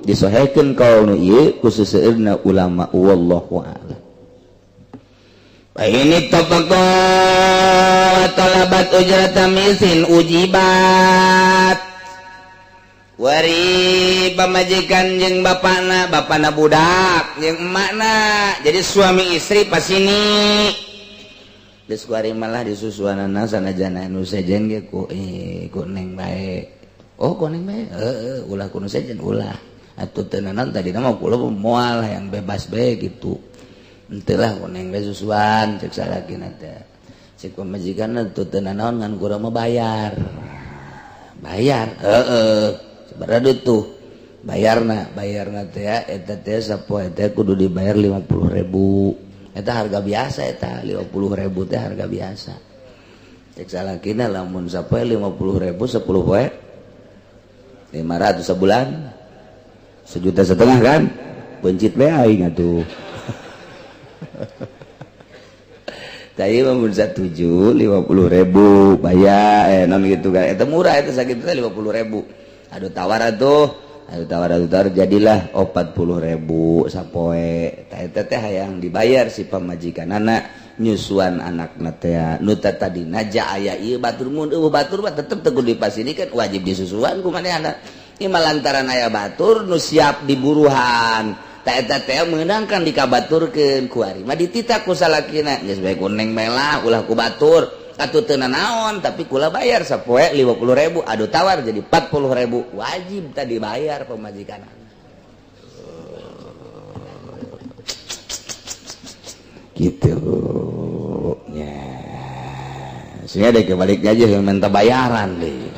disahihkeun kaul nu ieu ku seseueurna ulama wallahu a'lam. Ini topako talabat ujrata misin ujibat. Wari pamajikan jeung bapana, bapana budak jeung emakna. Jadi suami istri pas ini. Geus kuari malah disusuanana sanajana nu sejen ge ku ku neng bae. Oh, ku neng bae. Heeh, ulah ku nu sejen ulah. Atuh teu naon tadina mah kula moal yang bebas bae gitu. Henteu lah ku neng bae susuan cek salakina teh. Cek pamajikanna teu teu nanaon ngan kurang mah bayar. Bayar, heeh. Sabaraha tuh? Bayarna, bayarna teh eta teh sapoe teh kudu dibayar 50.000. Eta harga biasa eta 50.000 teh harga biasa. Cek salakina lamun sapoe 50.000 10 poe 500 sebulan. 1,5 juta kan? Pencit bae aing atuh. Tadi mah mun satuju 50.000 bayar non gitu kan. Eta murah eta sakitu teh 50.000. Aduh tawar atuh, aduh tawar aduh tawar jadilah 40.000 sapoe. Tah eta teh hayang dibayar si pamajikanana nyusuan anakna teh. Nu tadina ja aya ieu batur mun eueuh batur mah tetep teu kudu dipasini kan wajib disusuan ku manehna. Ieu mah lantaran aya batur nu siap diburuhan. Eta teh meunangkan dikabaturkeun ku ari mah dititah ku salakina geus bae ku neng bae lah ulah ku batur atuh teu nanaon tapi kula bayar sapoe 50.000 aduh tawar jadi 40.000 wajib tadi bayar pamajikanna gitu nya sehingga deh kebaliknya aja minta bayaran deh.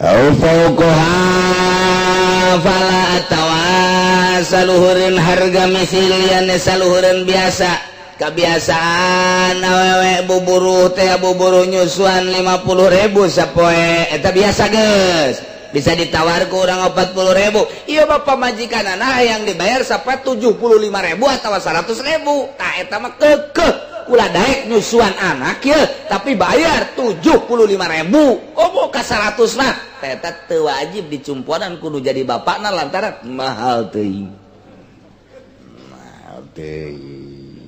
Au fauqaha fala atawa saluhureun harga misil yan saluhureun biasa kebiasaan awewe buburuh teh buburuh nyusuan 50.000 sapoe eta biasa geus bisa ditawar ku urang 40.000 ieu bapak majikanana yang dibayar sapoe 75.000 atawa 100.000 tah eta mah keukeuh ulah daek nyusuan anak ya tapi bayar 75.000 oh ka 100 mah eta teu wajib dicumponan kudu jadi bapakna lantaran mahal teuing mahal teuing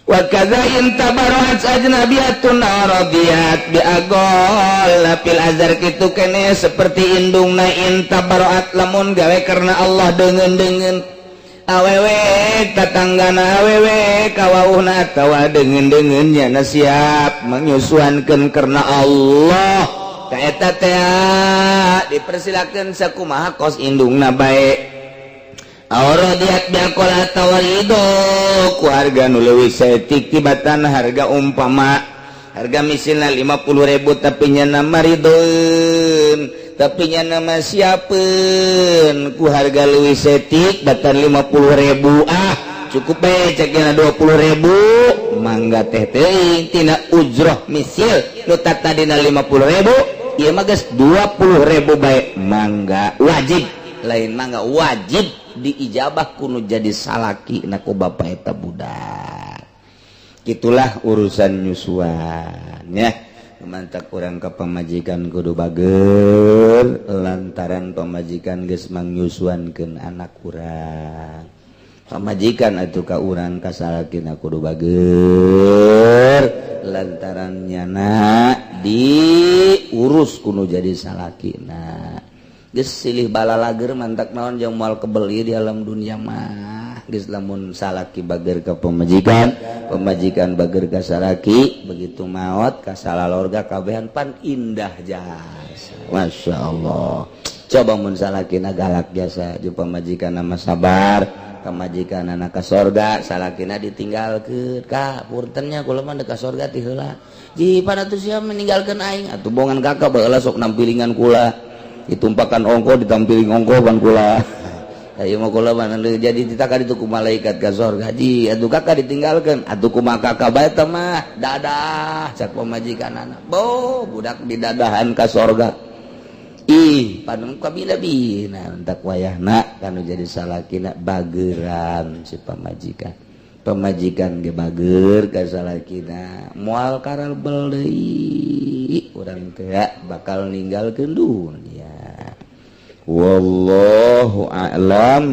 wa kadza in tabarrat ajnabiyatun radiyat bi agol fil azhar kitu kene seperti indungna in tabarrat lamun gawe karena Allah deungeun-deungeun awewe tatanggana awewe kawauhna atawa deungeun-deungeunnya na siap menyusuankeun karena Allah ka eta teh dipersilakeun sakumaha kos indungna bae auradiat biaqol atawa ridho ku harga nu leuwih saeutik tibatan harga umpama harga misilna 50.000 tapi nya maridoeun tapi nya nama siapeun ku harga leuwih saeutik batan 50.000 ah cukup bae cekna 20.000 mangga teh teuing tina ujroh misil nu tadina 50.000 ieu mah geus 20.000 bae mangga wajib lain mangga wajib diijabah kudu jadi salaki na ku bapa eta budak. Itulah urusan nyusuan ya. Mantak urang ka pamajikan kudu bager lantaran pamajikan geus mangnyusuankeun anak urang. Pamajikan atuh ka urang ka salakina kudu bager lantaran nyana diurus kudu jadi salakina. Geus silih balalager mantak naon jeung moal kebeli di alam dunia mah. Geus lamun salaki bager ka pamajikan, pamajikan bager ka salaki, begitu maot ka salalorga kabehan pan indah jasa. Masya Allah. Coba mun salakina galak jasa jeung pamajikan mah sabar, pamajikan anak ka sorga, salakina ditinggalkeun. Ka puntennya kula mah ka sorga ti heula. Ji pan atuh sia meninggalkeun aing atuh bongan kakak baheula sok nampilingan kula. Ditumpakan ongko ditampiling ongko ban kula. Ayo mau kula mana jadi ditaka itu ku malaikat ka sorga ji atuh kakak ditinggalkan, atuh kumaha kakak bae teh mah dadah cak pamajikan anak bo budak didadahan ka sorga. Ih, padahal kabila bina entak wayahna kanu jadi salakina bageran si pamajikan, pamajikan ge bager ka salakina, moal karabel deui urang teh bakal ninggalkeun dunia. Wallahu a'lam.